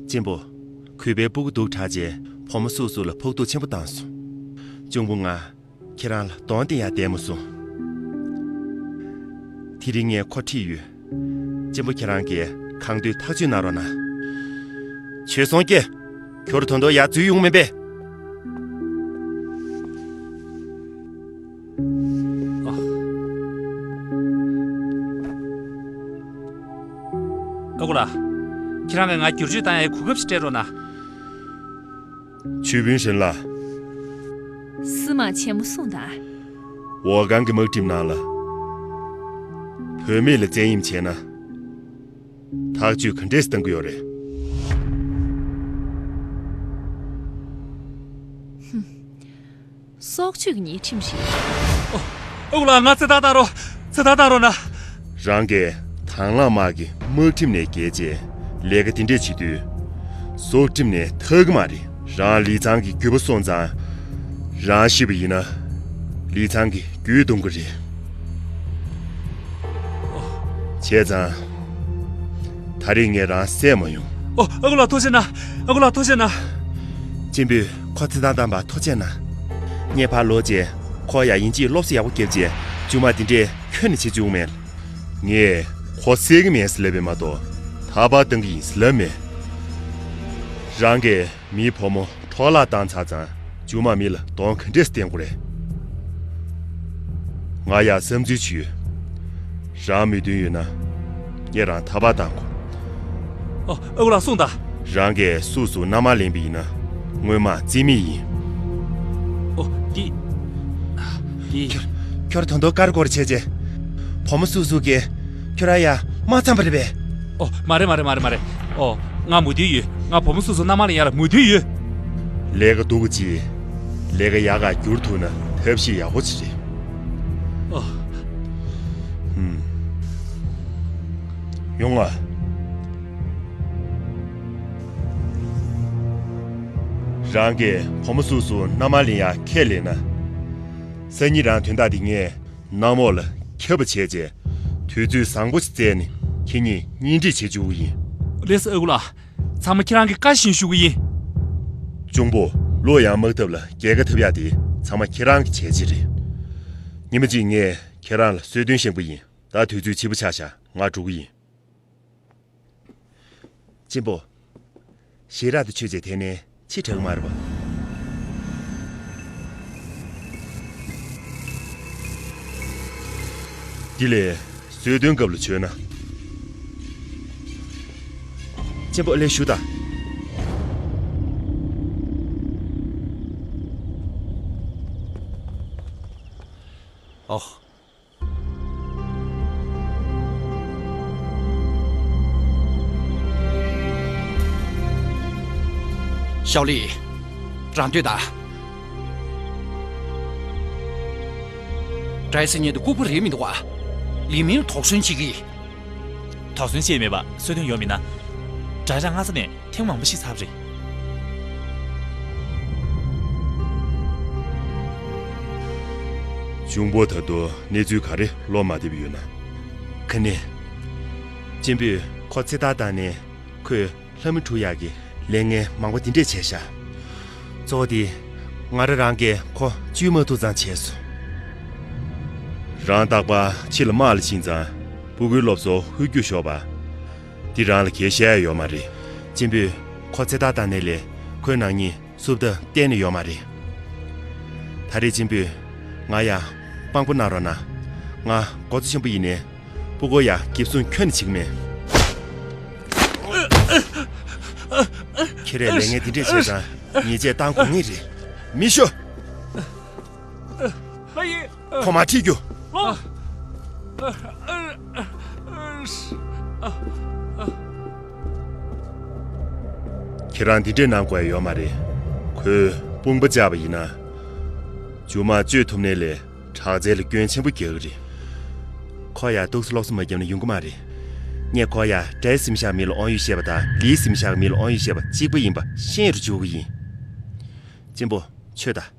གཅེན་པོ། གུས་པའི་སྤུ་གུ་སྡུག་དྲགས་རྗེས་བུ་མོ་སུ་སུ་ལ་ཕོག་ཐུག་ཆེན་པོ་བཏང་སོང་། གཅུང་པོ་ང་ཁྱེད་རང་ལ་གདོང་བསྟན་ཡ་བསྡད་མ་སོང་། དེ་རིང་ངས་ཁོ་ཁྲིད་ཡོད། གཅེན་པོ་ཁྱེད་རང་གིས་གང་འདོད་ཐག་གཅོད་གནང་རོགས་གནང་། བྱོས་སོང་ཀྱེ། ཁྱོད་ད་དུང་ཡར་འཛུལ་ཡོང་མིན་པས། ཨ། ཨ་ཁུ་ལགས། ཁྱེད་རང་གིས་ང་བསྒྱུར་བཅོས་བཏང་ཡའི་གོ་སྐབས་ཤིག་སྤྲད་རོགས་གནང་། ཆུ་དཔོན་ཧྲིན་ལགས། སི་མ་ཆེན་མོ་གསུངས་དང་། འོ་གང་གི་དམག་ཁྲིམས་ནང་ལ། བུད་མེད་ལ་བཙན་གཡེམ་བྱས་ན། ཐག་གཅོད་ག་འདྲས་གཏང་གི་ཡོད་རེད། སྲོག་གཅོད་ཀྱི་ཉེས་ཁྲིམས་རེད། ཨོ། ཨ་ཁུ་ལགས། ང་ཚེ་ཐར་བཏང་རོགས། ཚེ་ཐར་བཏང་རོགས་གནང་། རང་གིས་དང་བླངས་དམག་གི་དམག་ཁྲིམས་ནས་བརྒལ་རྗེས་ལས་ཀ་དེ་འདྲས་བྱེད་དུས། སྲོག་ཁྲིམས་ནས་ཐར་གི་མ་རེད། རང་ལི་ཚང་གི་རྒྱུད་པ་སོང་ཙང་། རང་ཤི་བ་ཡིན་ན། ལི་ཚང་གི་རྒྱུད་གཏོང་གི་རེད། བྱས་ཙང་། ད་རེས་ངས་རང་བསད་མ་ཡོང་། ཨོ། ཨ་ཁུ་ལགས་ཐུགས་རྗེ་གནང་། ཨ་ཁུ་ལགས་ཐུགས་རྗེ་གནང་། གཅེན་པོས་ཁོ་ཚེ་ཐར་བཏང་བར་ཐུགས་རྗེ་གནང་། ངས་ཕར་ལོག་རྗེས་ཁོ་ཡ་ཡིན་གཅིག་སློབ་གསོ་ཡག་པོ་བརྒྱབ་རྗེས་རྫུན་མ་འདི་འདྲས་ཁྱོན་ནས་བྱེད་བཅུག་མེད། ངས་ཁོ་བསད་ཀྱི་མེད་ཟེར་ལབ་པས་མ་གཏོགས་ཐར་པ་བཏང་གི་ཡིན་ཟེར་ལབ་མེད། རང་གིས་མིའི་བུ་མོ་འཕྲོག་བརླག་བཏང་ཚར་ཙང་རྫུན་མ་མི་ལ་གདོང་ག་འདྲས་བསྟན་དགོས་རེད། ང་ཡ་བསམ་ཚུལ་ཅིག་ཡོད། རང་མོས་མཐུན་ཡོད་ན། ངས་རང་ཐར་པ་བཏང་དགོས། ཨོ། ཨ་ཁུ་ལགས་གསུངས་དང་། རང་གིས་སུ་སུ་མནའ་མ་ལེན་པ་ཡིན་ན་སྔོན་མ་རྩིས་མེད་ཡིན། ཨོ། འདི། འདི། ཁྱོད་ཁྱོད་ད་དུང་དཀར་སྐོར་བྱས་རྗེས། བུ་མོ་སུ་སུ་གིས་ཁྱོད་རང་ཡ་མ་འཚམས་པ་རེད་པས། ཨོ། མ་རེད་མ་རེད་མ་རེད་མ་རེད། ཨོ། ང་མོས་མཐུན་ཡོད། ང་བུ་མོ་སུ་སུ་མནའ་མ་ལེན་ཡ་ལ་མོས་མཐུན་ཡོད། ལས་ཀ་སྡུག་ག་ཅིག་ལས་ཀ་ཡག་ག་བསྒྱུར་ཐུབ་ན་ཐབས་ཤེས་ཡག་པོ་ཅིག་རེད། ཨོ། ཧུམ། ཡོང་ང་། རང་གིས་བུ་མོ་སུ་སུ་མནའ་མ་ལེན་ཡ་ཁས་ལེན་ན། སང་ཉིན་རང་དོན་དག་འདི་ངས་གནམ་འོག་ལ་ཁྱབ་པ་བྱས་རྗེས་དུས་ཚོད་བཟང་པོ་ཞིག་བཙལ་ནས་ཁྱེད་གཉིས་གཉེན་སྒྲིག་བྱེད་བཅུག་གི་ཡིན། ལགས་སོ་ཨ་ཁུ་ལགས། ཚང་མ་ཁྱེད་རང་གི་བཀའ་བཞིན་ཞུ་གི་ཡིན། གཅུང་པོ། བློ་ཡང་དམག་འཐབ་ལ་རྒྱལ་ཁ་འཐབ་ཡག་དེ་ཚང་མ་ཁྱེད་རང་གི་བྱས་རྗེས་རེད། ཉི་མ་གཅིག་ངས་ཁྱེད་རང་ལ་གསོལ་སྟོན་བཞེངས་པ་ཡིན། ད་དུས་ཚོད་ཕྱི་པོ་ཆགས་ཤག་ང་འགྲོ་གི་ཡིན། གཅེན་པོ། ཞེ་དྲག་ཏུ་ཆོད་ཅེས་དེ་ནས་ཕྱི་དྲག་མ་རེད་པ། འདི་ལས་གསོལ་སྟོན་སྐབས་ལ་བྱོན་ན། གཅེན་པོ་ལས་ཞུ་དང་། ཨོ། ཞའོ་ལི། རང་སྡོད་དང་། ཏྲའི་སི་ཉིད་དུ་ལྐུགས་པ་རེད་མི་འདུག་བ། ལི་མིང་ལ་དོགས་ཟོན་བྱེད་ཀྱི། དོགས་ཟོན་བྱས་མེད་པ་གསོལ་སྟོན་ཡོད་མིན་ན། ཏྲའི་རང་སྔ་ས་ནས། ཐེངས་མང་པོ་ཞིག་ཚར་བ་རེད། གཅུང་པོ་ད་དུང་གནས་ཚུལ་ག་རེ་བློ་མ་བདེ་བ་ཡོད་ན། ག་ནས། གཅེན་པོས་ཁོ་ཚེ་ཐར་བཏང་ནས་ཁོས་ལྷ་མི་འཁྲུག་ཡག་གི་ལས་ངན་མང་པོ་འདི་འདྲས་བྱས་ཤག་གཙོ་བོ་དེ་ང་རང་རང་གིས་ཁོ་བཅོས་མ་ཐུབ་ཙང་བྱས་སོང་། རང་རྟག་པར་ཕྱི་ལ་དམག་ལ་ཕྱིན་ཙང་སྤུ་གུའི་སློབ་གསོ་ཧུད་རྒྱུ་ཤོར་བ། འདི་རང་ལ་གལ་བཤད་ཡ་ཡོད་མ་རེད། གཅེན་པོས་ཁོ་ཚེ་ཐར་བཏང་ནས་ལས་ཁོའི་ནག་ཉེས་བསུབ་ཐབས་གཏན་ནས་ཡོད་མ་རེད། ད་རེས་གཅེན་པོས་ང་ཡ་དཔང་པོ་གནང་རོགས་གནང་། ང་མགོ་གཙོ་ཆེན་པོ་ཡིན་ནའི་སྤུ་གུ་ཡ་འགེབས་སྲུང་ཁྱོན་ནས་བྱེད་ཀྱི་མེད། ཁྱེད་རས་ལས་ངན་འདི་འདྲས་བྱས་ཙང་ཉེས་ཆད་བཏང་དགོས་ངེས་རེད། མི་ཤོག་ལགས་ཡིན། ཁོ་མ་ཁྲིད་རྒྱུ། ལགས། ཁྱེད་རང་འདི་འདྲས་གནང་དགོས་ཡ་ཡོད་མ་རེད། ཁོས་དཔུང་པ་བཅག་པ་ཡིན་ན། མཇུག་མ་གཅོད་ཐུབ་ནའི་ལས་དྲག་རྩལ་ལ་སྐྱོན་ཆེན་པོ་རྒྱག་གི་རེད། ཁོ་ཡ་ཏོག་ཙམ་སློབ་གསོ་མ་བརྒྱབ་ན་ཡོང་གི་མ་རེད། ངས་ཁོ་ཡ་དགྲའི་གཟིམ་ཤག་མི་ལ་དབང་ཡོད་བཤད་པ་དང་ལིའི་གཟིམ་ཤག་མི་ལ་དབང་ཡོད་བཤད་པ་གཅིག་པ་ཡིན་པ་ཤེས་རུ་འཇུག་གི་ཡིན། གཅེན་པོ། ཆོས་དང་།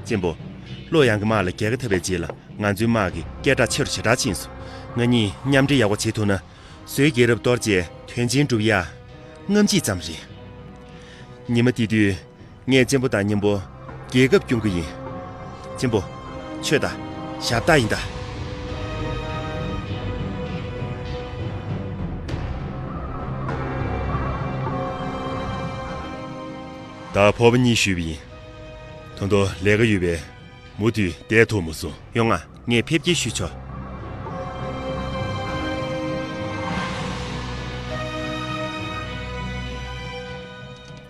གཅེན་པོ། བློ་ཡང་གི་དམག་ལ་རྒྱལ་ཁ་ཐོབ་པའི་རྗེས་ལ་ང་ཚོའི་དམག་གི་སྐད་གྲགས་ཆེ་རུ་ཞེ་དྲག་ཕྱིན་སོང་། ང་གཉིས་མཉམ་འབྲེལ་ཡག་པོ་བྱེད་ཐུབ་ན། བཟོའི་རྒྱལ་རབས་གཏོར་རྗེས་དོན་ཆེན་སྒྲུབ་ཡ། སྔ་ཕྱི་ཙམ་རེད། ཉི་མ་དེ་དུས། ངས་གཅེན་པོ་དང་མཉམ་པོ་རྒྱལ་ཁབ་སྐྱོང་གི་ཡིན། གཅེན་པོ། ཆོས་དང་། ཞབས་ཏག་ཡིན་ད། ད་ཕོར་པ་གཉིས་ཞུས་པ་ཡིན། ད་དུང་ལས་ཀ་ཡོད་པས། མུ་མཐུད་བསྡད་ཐུབ་མ་སོང་། ཡོང་ང་། ངས་ཕེབས་སྐྱེལ་ཞུས་ཆོག་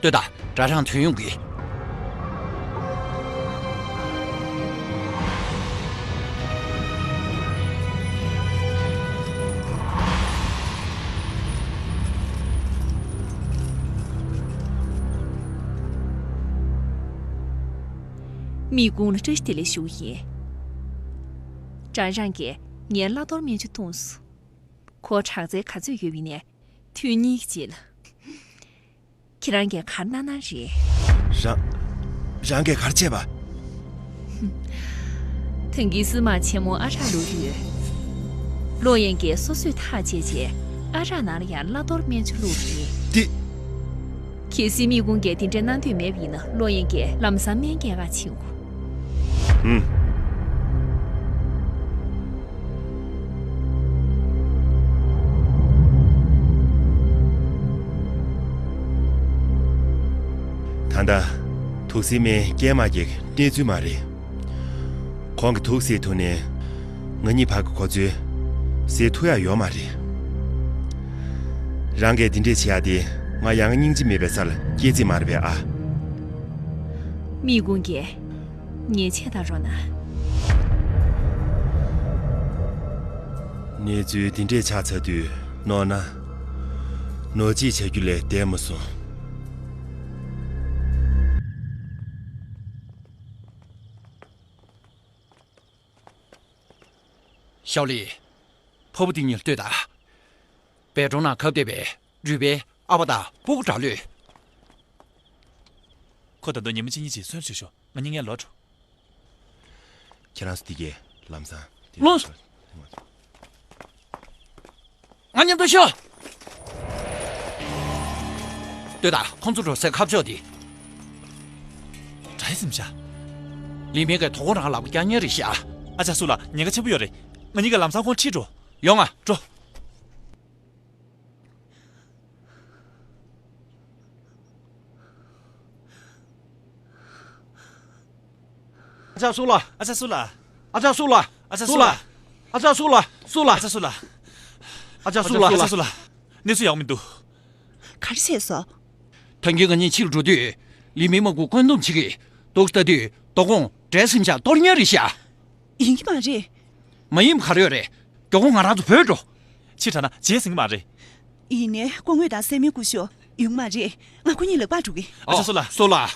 ལྟོས་དང་། དགྲ་རང་ཐོན་ཡོང་གི། མིག་ཀུན་ལ་བཀྲ་ཤིས་བདེ་ལེགས་ཞུ་གི་ཡིན། ཀྲང་རང་གིས་ངའི་བླ་གཏོར་སྨན་ཆུ་བཏུངས་སོང་། ཁོ་དྲག་རྩལ་ག་ཚོད་ཡོད་པ་ཡིན་ནའི་ཐུན་གཉིས་ཀྱི་རྗེས་ལ། ཁྱེད་རང་གིས་ག་རེ་གནང་གནང་རེད། རང་། རང་གིས་ག་རེ་བྱས་པ། ཐང་གི་སི་མ་ཆེན་མོ་ཨ་ཅག་བླུགས་དུས། ལོ་ཡན་གྱིས་སོ་སོས་ཐག་བཅད་རྗེས་ཨ་ཅག་ནང་ལ་ཡང་བླ་གཏོར་སྨན་ཆུ་བླུགས་རེད། འདི། གལ་སྲིད་མིག་ཀུན་གྱིས་དེ་འདྲ་གནང་འདོད་མེད་པ་ཡིན་ན་ལོ་ཡན་གྱིས་ལམ་སང་སྨན་སྐྱེལ་ག་ཕྱིན་དགོས། ཧུམ། ད་ལྟ། དུག་སེལ་སྨན་སྐྱེལ་མ་སྐྱེལ་གྱི་གནས་ཚུལ་མ་རེད། ཁོང་གི་དུག་སེལ་ཐུབ་ནའི། ང་གཉིས་བར་གྱི་གོ་འཛོལ། སེལ་ཐུབ་ཡག་ཡོད་མ་རེད། རང་གིས་འདི་འདྲས་བྱེད་ཡག་དེ་ང་ཡང་སྙིང་རྗེ་མེད་པའི་སར་སྐྱེལ་རྩིས་མ་རེད་པས་ཨ། མིག་ཀུན་གྱིས་ཉེས་ཆད་བཏང་རོགས་གནང་། གནས་ཚུལ་འདི་འདྲས་ཆགས་ཚར་དུས་ནོར་ན། ནོར་རྗེས་བྱ་རྒྱུ་ལས་འདས་མ་སོང་། ཞའོ་ལི། ཕ་བུ་དེ་གཉིས་ལ་ལྟོས་དང་། སྦལ་གྲོང་ནང་གབ་བསྡད་པའི་རུས་སྦལ་ཨ་ཕ་དང་སྤུ་གུ་དགྲ་ལོས། ཁོ་ད་དུང་ཉི་མ་གཅིག་གཉིས་ཅིག་གསོན་བཞུགས་ཤོག་ང་གཉིས་སྔོན་ལོག་འགྲོ། ཁྱེད་རང་ཚོ་འདི་གས་ལམ་སང་། ལོངས། ང་མཉམ་དུ་ཤོག་ལྟོས་དང་། ཁོང་ཚོ་འགྲོ་སའི་ཁ་ཕྱོགས་འདི། དགྲའི་གཟིམ་ཤག་ལི་མིང་གིས་དོ་དགོང་རང་ལག་པ་བརྐྱང་མཁན་རེད་ཤག་ཨ་ཅག་སུ་ལགས། ཉེན་ཁ་ཆེན་པོ་ཡོད་རེད། ང་གཉིས་ཀྱིས་ལམ་སང་ཁོང་ཁྲིད་འགྲོ། ཡོང་ང་། འགྲོ། ཨ་ཅག་སུ་ལགས། ཨ་ཅག་སུ་ལགས། ཨ་ཅག་སུ་ལགས། ཨ་ཅག་སུ་ལགས། ཨ་ཅག་སུ་ལགས། སུ་ལགས། ཨ་ཅག་སུ་ལགས། ཨ་ཅག་སུ་ལགས། ཨ་ཅག་སུ་ལགས། གནས་ཚུལ་ཡག་མི་འདུག་ག་རེ་བྱས་སོང་། ཐང་གིས་ང་གཉིས་ཕྱིར་འགྲོ་དུས། ལི་མིང་དམག་གིས་བཀོད་འདོམས་བྱེད་ཀྱི་འདུག་ལྟ་དུས་དོ་དགོང་དགྲའི་གཟིམ་ཤག་གཏོར་མཁན་རེད་ཤག་ཡིན་གྱི་མ་རེད། མ་ཡིན་པ་ག་རེ་ཡོད་རེད། མགྱོགས་པོ་ང་རང་ཚོ་བྲོས་འགྲོ། ཕྱིར་དྲགས་ན་བརྗེད་ཟིན་གྱི་མ་རེད། ཡིན་ནའི་སྐུ་ངོ་དང་སྲས་མོའི་སྐུ་ཞབས་ཡོང་གི་མ་རེད། ང་ཁོ་གཉིས་ལ་པར་འགྲོ་གི། ཨ་ཅག་སུ་ལགས། སུ་ལགས།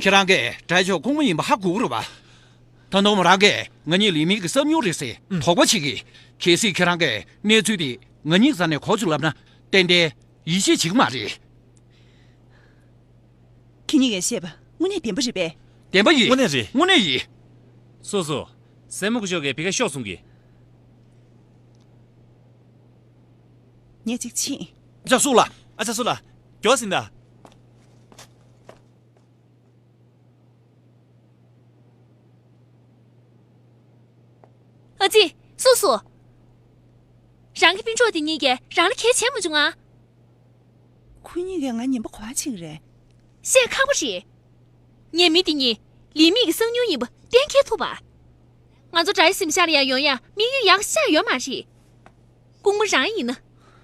ཁྱེད་རང་གིས་དགྲ་ཕྱོགས་སྐུ་ངོ་ཡིན་པ་ཧ་གོ་གི་རེད་པ། ད་དུང་མོ་རང་གིས་ང་གཉིས་ལི་མི་གི་སང་ཉིན་རེད་ཟེར་ཨུམ། དོགས་པ་བྱེད་ཀྱི། གལ་སྲིད་ཁྱེད་རང་གིས་གནས་ཚུལ་དེ་ང་གཉིས་རྩ་ནས་གོ་བཅུག་ལབ་ན་ཏན་ཏན་ཡིད་ཆེས་བྱེད་ཀྱི་མ་རེད། ཁྱེད་གཉིས་ཀྱིས་བཤད་པ་དངོས་གནས་བདེན་པ་རེད་པས། བདེན་པ་ཡིན། དངོས་གནས་རེད། དངོས་གནས་ཡིན། སོ་སོ། སྲས་མོ་སྐུ་ཞབས་ཀྱིས་བི་ཁ་ཤོག་གསུང་གི། ངས་གཅིག་ཕྱིན། ཨ་ཅག་སུ་ལ། ཨ་ཅག་སུ་ལ། མགྱོགས་ཟིན་ད། ཨ་ཙི། སུ་སུ། རང་གི་སྤུན་གྲོགས་དེ་གཉིས་ཀྱིས་རང་ལ་གལ་བྱས་མ་བྱུང་ང་། ཁོ་གཉིས་ཀྱིས་ང་ཉན་པ་ག་པར་ཕྱིན་རེད། བཤད་ཁག་པོ་རེད། ངས་མི་དེ་གཉིས་ལི་མི་གི་སང་ཉིན་ཡིན་པ་གཏན་འཁེལ་ཐུབ་པ། ང་ཚོ་དགྲ་ཡི་གཟིམ་ཤག་ལ་ཡང་ཡོང་ཡ་དམིགས་ཡུལ་ཡག་ཤ་ཡོད་མ་རེད། སྐུ་ངོ་རང་ཡིན་ན།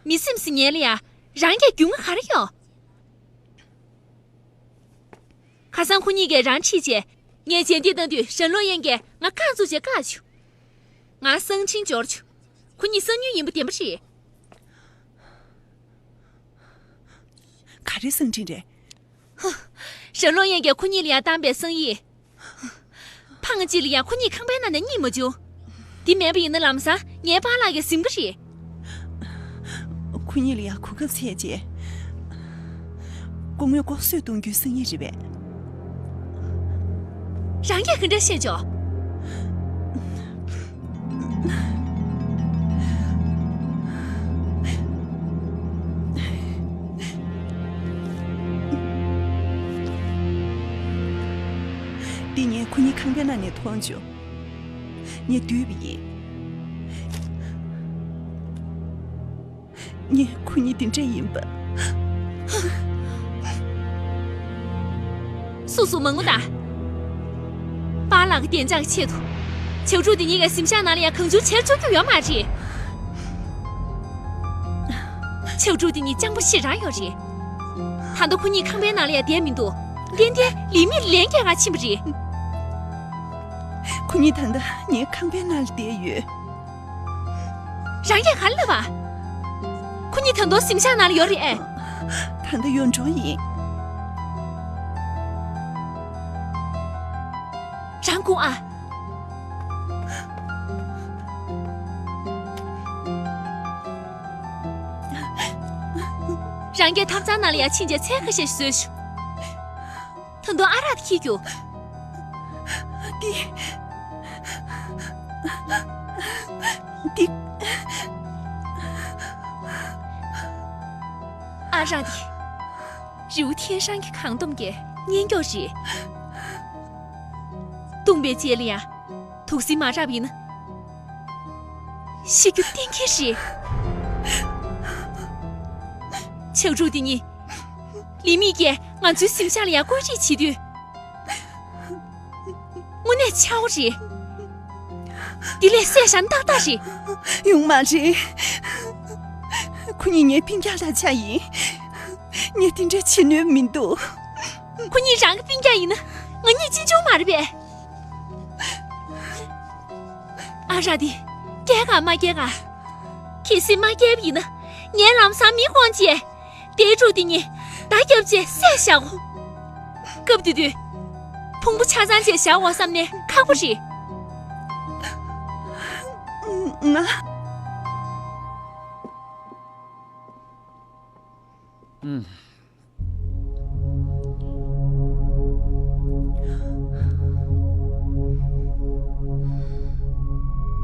མི་སེམས་ཟིན་ཉན་ལ་ཡ་རང་གིས་རྒྱུས་མངའ་ག་རེ་ཡོད། ཁ་སང་ཁོ་གཉིས་ཀྱིས་རང་ཁྲིད་བྱས། ངས་རྗེས་འདེད་བཏང་དུས་ཞན་ལོ་ཡན་གྱིས་ང་བཀག་འཛུགས་བྱས་བཀག་བྱུང་། ང་གསང་འཕྲིན་འབྱོར་བྱུང་། ཁོ་གཉིས་སང་ཉིན་ཡིན་པ་བདེན་པ་རེད། ག་རེ་གསང་འཕྲིན་རེད། ཧ། ཞན་ལོ་ཡན་གྱིས་ཁོ་གཉིས་ལ་ཡང་བཏང་པའི་གསང་ཡིག་ཕངས་གཅིག་ལ་ཡང་ཁོ་གཉིས་ཁང་པའི་ནང་ནས་རྙེད་མ་བྱུང་། འདི་མེད་པ་ཡིན་ན་ལམ་སང་ངའི་པཱ་ལགས་ཀྱིས་ཟིན་གྱི་རེད། ཁོ་གཉིས་ལ་ཡང་གོ་སྐབས་འཚོལ་རྗེས། སྐུ་ངོས་ལྐོག་གསོད་གཏོང་རྒྱུའི་གསང་ཡིག་རེད་པས། རང་གིས་ག་འདྲ་ཤེས་ཆོག་འདི་ངས་ཁོ་གཉིས་ཁང་པའི་ནང་ནས་མཐོང་བྱུང་། ངས་བསྡུས་པ་ཡིན། ངས་ཁོ་གཉིས་དེ་འདྲ་ཡིན་པ། སོ་སོ་མང་པོ་དང་། པཱ་ལགས་ཀྱི་བདེ་འཇགས་ཆེད་དུ། ཆག་ཕྲུག་དེ་གཉིས་ཀྱི་གཟིམ་ཤག་ནང་ལ་ཡང་གང་བྱུང་བྱེད་ཆོག་རྒྱུ་ཡོད་མ་རེད། ཆག་ཕྲུག་དེ་གཉིས་སྤྱང་པོ་ཞེ་དྲག་ཡོད་རེད། ད་ལྟ་ཁོ་གཉིས་ཁང་པའི་ནང་ལ་ཡང་བསྡད་མི་འདུག་ཏན་ཏན་ལི་མི་ལན་རྒྱག་ག་ཕྱིན་པ་རེད། ཁོ་གཉིས་ད་ལྟ་ངའི་ཁང་པའི་ནང་ལ་བསྡད་ཡོད། རང་གིས་ག་རེ་ལབ་པ། ཁོ་གཉིས་ད་དུང་གཟིམ་ཤག་ནང་ལ་ཡོད་རེད་ཨེ། ད་ལྟ་ཡོད་འགྲོ་ཡིན། རང་དགོངས་ཨ། རང་གིས་ཐབ་ཚང་ནང་ལ་ཡར་ཕྱིན་རྗེས་ཚལ་ཁ་ཤས་ཤིག་བཟོས་ཤོག་ད་དུང་ཨ་རག་དེ་འཁྱེར་རྒྱུགས། འདི། འདི། ཨ་རག་འདི། རི་བོ་ཐན་ཧྲང་གི་གངས་དོམ་གྱི་གཉེན་སྐྱོགས་རེད། བཏུངས་པའི་རྗེས་ལ་ཡང་དུག་སེལ་མ་རག་པ་ཡིན་ན། ཤི་རྒྱུ་གཏན་འཁེལ་རེད། ཆག་ཕྲུག་འདི་གཉིས། ལི་མི་གིས་ང་ཚོའི་གཟིམ་ཤག་ལ་ཡང་བཀོད་སྒྲིག་བྱེད་དུས། དངོས་གནས་ཆག་པོ་རེད། འདི་ལས་བསད་བཞག་ན་ཏག་ཏག་རེད། ཡོང་མ་རེད། ཁོ་གཉིས་ངའི་སྤུན་ཀྱག་དང་ཆ་ཡིན། ངས་དེ་འདྲ་བྱེད་ནུས་མི་འདུག་ཁོ་གཉིས་རང་གི་སྤུན་ཀྱག་ཡིན་ན་ང་གཉིས་གཅེན་གཅུང་མ་རེད་པས། ཨ་རག་འདི། སྐྱེལ་ག་མ་སྐྱེལ་ག་གལ་སྲིད་མ་སྐྱེལ་བ་ཡིན་ན། ངས་ལམ་སང་མི་བསྐོང་བྱས། དེའི་ཕྲུག་དེ་གཉིས་བརྡ་བརྒྱབ་བྱས་བསད་བཞག་གོ་སྐབས་དེ་དུས། ཕུང་པོ་ཆ་ཚང་བྱས་བཞག་འོང་བསམ་ནས་ཁག་པོ་རེད། ང་། ཨུམ།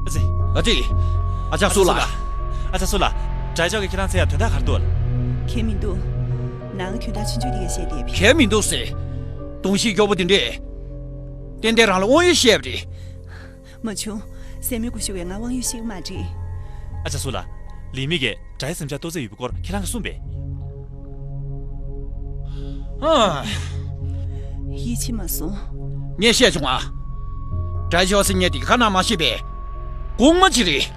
ཨ་ཙི། ཨ་ཙི། ཨ་ཅག་སུ་ལ། ཨ་ཅག་སུ་ལ། དགྲ་ཕྱོགས་ཀྱིས་ཁྱེད་རང་འཚོལ་ཡ་དོན་དག་ག་རེ་འདུག་ལ། གལ་མི་འདུག་ནང་གི་དོན་དག་ཆུང་ཆུང་དེ་ག་བཤད་བསྡད་པ། གལ་མི་འདུག་ཟེར། གདོང་ཤེས་སྐྱོ་པོ་དེ་འདྲས། ཏན་ཏན་རང་ལ་དབང་ཡོད་བཤད་པ་རེད། མ་བྱུང་། སྲས་མོ་སྐུ་ཞབས་ཀྱིས་ང་དབང་ཡོད་བཤད་ཀྱི་མ་རེད། ཨ་ཅག་སུ་ལ། ལི་མི་གིས་དགྲ་ཡི་གཟིམ་ཤག་གཏོར་རྩིས་ཡོད་པའི་སྐོར་ཁྱེད་རང་གིས་གསུངས་པས། ཧ། ཡིད་ཆེས་མ་སོང་། ངས་བཤད་བྱུང་ཨ། དགྲ་ཕྱོགས་ཟེར་མཁན་དེ་ཁ་ནང་མ་ཤེས་པས། གོང་མ་ཅིག་རེད།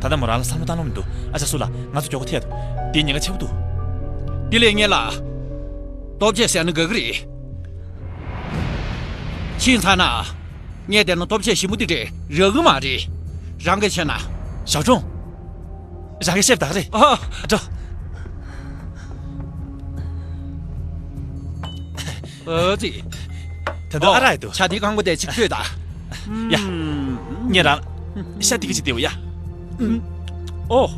ད་ལྟ་མོ་རང་ལ་བསམ་བློ་བཏང་ལོང་མི་འདུག་ཨ་ཅག་སུ་ལ། ང་ཚོ་མགྱོགས་པོ་ཐད་དོ། འདི་ཉེན་ཁ་ཆེ་པོ་འདུག་དེ་ལས་ངེད་ལ། ལྟོ་ཆས་ཟེར་ན་དགའ་གི་རེད། ཕྱིན་ཚར་ན། ངས་བལྟས་ན་ལྟོ་ཆས་ཞིམ་པོ་དེ་འདྲས་རག་གི་མ་རེད། རང་གིས་བྱས་ན། ཞའོ་ཀྲུང་། རང་གིས་བཤད་པ་ད་ག་རེད། ཨ། འགྲོ། ཨ་ཙི། ད་དུང་ཨ་རག་ཡོད་དོ། ཇ་དེ་གང་པོ་དེ་ཅིག་ལྟོས་དང་། ཡ། ངས་རང་ཤ་ཏི་ཀི་ཅིག་སྟེར་བ་ཡ། ཨོ།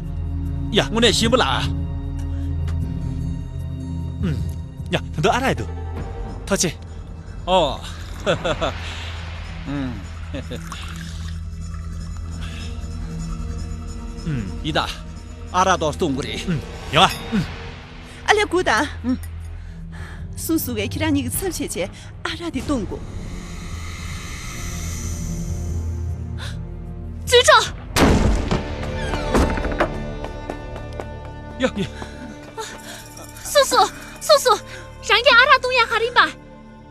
ཡ། དངོས་གནས་ཞིམ་པོ་ལ། ཡ། ད་དུང་ཨ་རག་ཡོད་འདུག་ཐུགས་རྗེ་ཆེ། ཨོ། ཡི་ད། ཨ་རག་ཏོག་བཏུང་གི་རེད། ཡོང་ཨ། ཨ་ལས་སྒུག་དང་། སུ་སུ་གིས་ཁྱེད་རང་གཉིས་ཀྱི་ཚབ་བྱས་བྱས་ཨ་རག་དེ་བཏུང་དགོས། ཙུའུ་ཀྲང་། ཡ། སུ་སུ། སུ་སུ། རང་གིས་ཨ་རག་བཏུང་ཡག་ག་རེ་ཡིན་པ།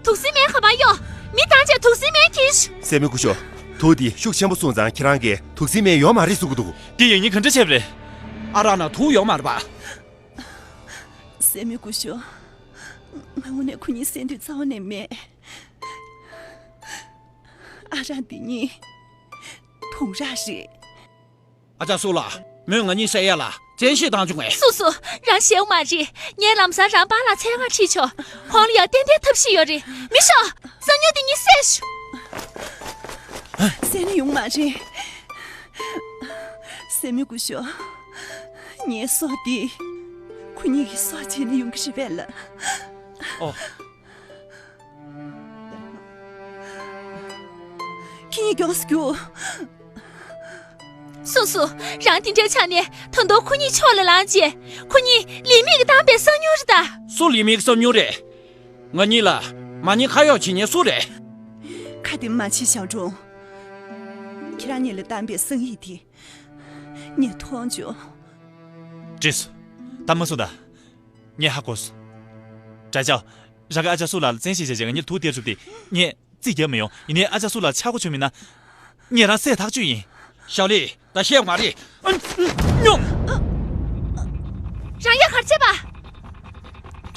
དུག་སེལ་སྨན་ག་པར་ཡོད། མི་བཏང་བྱས་དུག་སེལ་སྨན་གྱིས། སྲས་མོ་སྐུ་ཞབས། དུག་འདི་ཤུགས་ཆེན་པོ་སོང་ཙང་ཁྱེད་རང་གིས་དུག་སེལ་སྨན་ཡོད་མ་རེད་གསུང་གི་འདུག་དེ་ཡིན་ཉིན་ག་འདྲ་བྱས་པ་རེད། ཨ་རག་ནང་དུག་ཡོད་མ་རེད་པ། སྲས་མོ་སྐུ་ཞབས། ང་དངོས་གནས་ཁོ་གཉིས་བསད་འདོད་རྩ་བ་ནས་མེད། ཨ་རག་འདི་གཉིས་དུང་རག་རེད། ཨ་ཅག་སུ་ལགས། མོས་ང་གཉིས་བསད་ཡ་ལ་བཙན་ཤེད་བཏང་བྱུང་ངས། སུ་སུ། རང་ཞེད་པ་མ་རེད། ངས་ལམ་སང་རང་པཱ་ལགས་འཚོལ་ག་ཁྲིད་ཆོག་ཁོང་ལ་ཡང་ཏན་ཏན་ཐབས་ཤེས་ཡོད་རེད། མི་ཤོག་སང་ཉིན་འདི་གཉིས་བསད་ཤོག་བསད་ན་ཡོང་མ་རེད། སྲས་མོ་སྐུ་ཞབས། ངའི་སྲོག་འདི་ཁོ་གཉིས་ཀྱི་སྲོག་བྱས་ན་ཡོང་གི་རེད་པས་ལགས། ཨོ། ཁྱེད་གཉིས་མགྱོགས་སུ་རྒྱུགས། སུ་སུ། རང་དེ་འདྲའི་ཆ་ནས་ད་དུང་ཁོ་གཉིས་ཕྱོགས་ལ་ལངས་རྗེས། ཁོ་གཉིས་ལི་མིག་གིས་བཏང་པའི་སང་ཉུལ་རེད་ད། སུ་ལི་མིག་སང་ཉུལ་རེད། ང་གཉིས་ལ་མ་ཉེས་ཁ་གཡོགས་བྱེད་མཁན་སུ་རེད། ཁ་དེ་མ་བྱེད་ཞའོ་ཀྲུང་། ཁྱེད་རང་གཉིས་ལ་བཏང་པའི་སང་ཉུལ་དེ་ངས་མཐོང་བྱུང་། བྲིས་སོ། ད་མ་སོང་ད། ངས་ཧ་གོ་སོང་། དྲ་ཅའོ། རང་གིས་ཨ་ཅག་སུ་ལགས་ལ་བཙན་ཤེད་བྱས་བྱས་ང་གཉིས་ལ་དུག་སྟེར་བཅུག་པ་དེ་ངས་རྩིས་རྒྱབ་མི་ཡོང་། ཡིན་ནའི་ཨ་ཅག་སུ་ལགས་ཆག་སྒོ་བྱུང་མིན་ན། ངས་རང་བསད་ཐག་ཆོད་ཡིན། ཞའོ་ལི། ད་བཤད་མ་རེད། ཨ། ཉོ། རང་ཡ་གར་བྱེད་པ།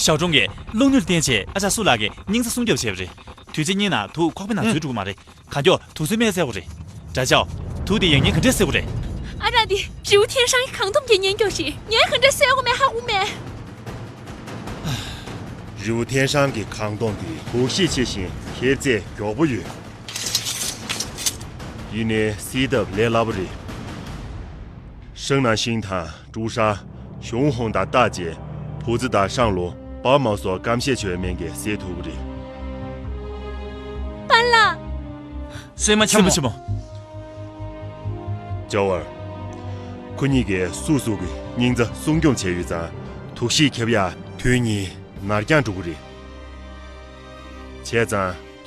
ཞའོ་ཀྲུང་གིས་བློ་ནུས་བསྟན་བྱས་ཨ་ཅག་སུ་ལགས་ཀྱི་སྙིང་རྩ་སྲུང་སྐྱོབ་བྱས་པ་རེད། དུས་ཚོད་གཉིས་ནང་དུག་ཁོག་པའི་ནང་འཛུལ་འགྲོ་གི་མ་རེད། གང་མགྱོགས་དུག་སེལ་སྨན་བཙལ་དགོས་རེད། དྲ་ཅའོ། དུག་དེ་ཡང་ཉིན་ག་འདྲས་སེལ་དགོས་རེད། ཨ་རག་འདི་རི་བོ་ཐེན་ཧྲང་གི་ཁང་སྡོམ་གྱི་ཉེན་ཁ་ཞིག་ངས་ག་འདྲས་སེལ་དགོས་མེད་ཧ་གོ་མེད། རི་བོ་ཐེན་ཧྲང་གི་ཁང་སྡོམ་དེ་དུག་ཤེད་ཆེ་ཞིང་འཁྱེར་ཚད་མགྱོགས་པོ་ཡོད། ཡིན་ནའི་སེལ་ཐབས་ལས་སླ་པོ་རེད། ཧྲང་ནན་ཤིང་དང་ཀྲུའུ་ཧྲ། ཞུང་ཧུང་དང་ཏཱ་ཅེ། ཕུ་ཙི་དང་ཧྲང་ལུ། པ་མ་སོགས་སྐམ་ཤས་ཆེ་བའི་སྨན་གྱིས་སེལ་ཐུབ་ཀྱི་རེད། པཱ་ལགས། སྲས་མོ་ཆེན་མོ། སྲས་མོ་ཆེན་མོ། ཇའོ་ཝར། ཁོ་གཉིས་ཀྱིས་སུ་སུ་གི་སྙིང་རྩ་སྲུང་སྐྱོང་བྱས་ཡོད་ཙང་དུག་ཤེད་ཁྱབ་ཡ་དུས་གཉིས་ནར་འགྱངས་འགྲོ་གི་རེད། བྱས་ཙང་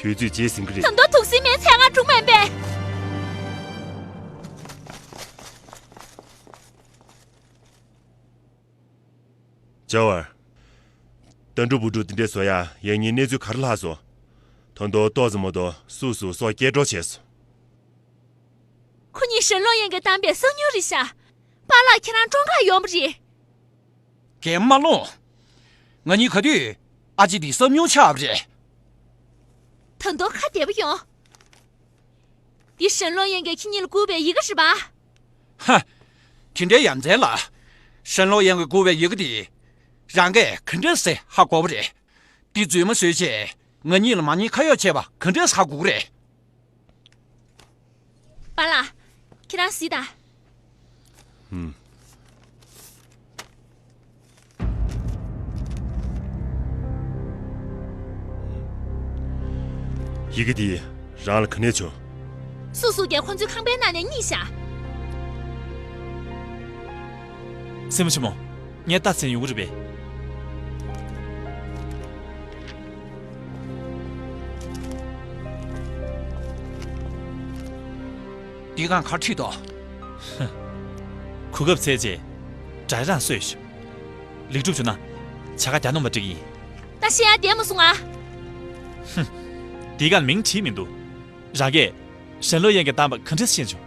དུས་ཚོད་བརྗེད་ཟིན་གི་རེད། ད་དུང་དུག་སེལ་སྨན་ཚད་ང་གྲུང་མེད་པས། ཇའོ་ཝར། ཏན་ཀྲུ་བུ་ཀྲུ་དེ་འདྲས་བཟོ་ཡ་ཡང་སྙིང་གནས་ཚུལ་ག་རེ་ལྷག་སོང་། ད་དུང་ཏོག་ཙམ་མ་གཏོགས་སུ་སུ་སྲོག་སྐྱེལ་འགྲོ་བྱས་སོང་། ཁོ་གཉིས་ཧྲན་ལོ་ཡན་གྱིས་བཏང་པའི་སང་ཉུལ་རེད་ཤག་པཱ་ལགས་ཁྱེད་རང་བཀྲོངས་ག་ཡོང་བ་རེད། གན་མ་ལོངས། ང་གཉིས་ག་དུས་ཨ་ཅེ་དེ་སང་ཉུལ་ཆགས་པ་རེད། ད་དུང་ཁ་བདེ་པོ་ཡོང་། འདི་ཧྲན་ལོ་ཡན་གྱིས་ཁྱེད་གཉིས་ལ་བསྐུར་བའི་ཡི་གེ་རེད་པ། ཧ། དེ་འདྲའི་ཡ་མཚན་ལ། ཧྲན་ལོ་ཡན་གྱིས་བསྐུར་བའི་ཡི་གེ་དེ། རང་གིས་ག་འདྲས་སེ་ཧ་གོ་བ་རེད། འདི་རྫུན་མ་བཟོས་བྱས་ང་གཉིས་ལ་མ་ཉེས་ཁ་གཡོགས་བྱས་པ་ག་འདྲས་ཧ་གོ་གི་རེད། པཱ་ལགས། ཁྱེད་རང་གཟིགས་དང་། ཧུམ། ཡི་གེ་འདི་རང་ལ་ག་ནས་བྱུང་། སུ་སུ་གིས་ཁོ་ཚོའི་ཁང་པའི་ནང་ནས་རྙེད་ཤག་སྲས་མོ་ཆེན་མོ། ངས་ལྟ་ཚེ་ཡོང་གི་རེད་པས། འདི་གང་ག་ཁྲིད་དོ། གོ་སྐབས་འཚོལ་རྗེས། དགྲ་རང་གསོས་ཤོག་ལེགས་གྲུབ་བྱུང་ན། བྱ་དགའ་གྱ་ནོམ་པ་སྤྲད་ཀྱི་ཡིན། ད་བཤད་ཡ་བསྡད་མ་སོང་ང་། ཧུམ། འདི་གར་མིང་བྲིས་མི་འདུག་རང་གིས་ཧྲན་ལོ་ཡན་གྱིས་བཏང་པ་ག་འདྲས་ཤེས་བྱུང་།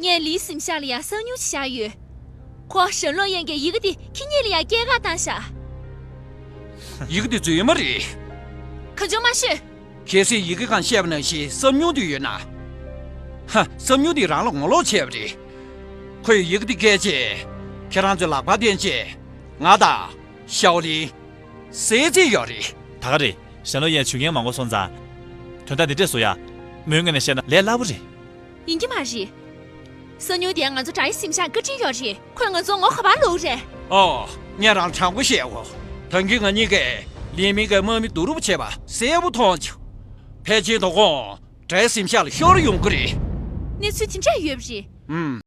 ངས་ལིའི་གཟིམ་ཤག་ལ་ཡ་སང་ཉུལ་ཞིག་བཞག་ཡོད། ཁོ་ཧྲན་ལོ་ཡན་གྱིས་ཡི་གེ་འདི་ཁྱེད་གཉིས་ལ་ཡ་སྐྱེལ་ག་བཏང་ཤག་ཡི་གེ་འདི་རྫུན་མ་རེད། གང་བྱུང་མ་ཤོད། གལ་སྲིད་ཡི་གེ་གང་བཤད་པ་ནང་བཞིན་སང་ཉུལ་འདི་ཡོད་ན། ཧ། སང་ཉུལ་འདི་རང་ལ་ངོ་ལོག་བྱས་པ་རེད། ཁོས་ཡི་གེ་འདི་བསྐྱལ་རྗེས། ཁྱེད་རང་ཚོའི་ལག་པར་བསྟན་རྗེས། ང་དང་། ཞའོ་ལིན། བསད་རྩིས་ཡོད་རེད། ད་ག་རེད། ཧྲན་ལོ་ཡན་བྱུས་ངན་མང་པོ་སོང་ཙང་། དོན་དག་འདི་འདྲས་བཟོ་ཡ། མོའི་ངོས་ནས་བཤད་ན་ལས་སླ་པོ་རེད། ཡིན་གྱི་མ་རེད། སང་ཉིན་དེ་ང་ཚོ་དྲ་ཡི་གཟིམ་ཤག་བཀའ་དྲིན་ཡོད་རེད། ཁོས་ང་ཚོ་ངོ་ག་པར་ལོག་རེད། ཨོ། ངས་རང་དྲང་པོ་བཤད་གོ། ད་གིན་ང་གཉིས་ཀས་ལིན་མིང་གི་དམག་མི་བསྡུ་རུབ་བྱས་པ་གསལ་པོ་མཐོང་བྱུང་། ཕལ་ཆེར་དོ་དགོང་དྲ་ཡི་གཟིམ་ཤག་ལ་ཤོར་ཡོང་གི་རེད། གནས་ཚུལ་དེ་འདྲ་ཡོད་པ་རེད། ཨུམ།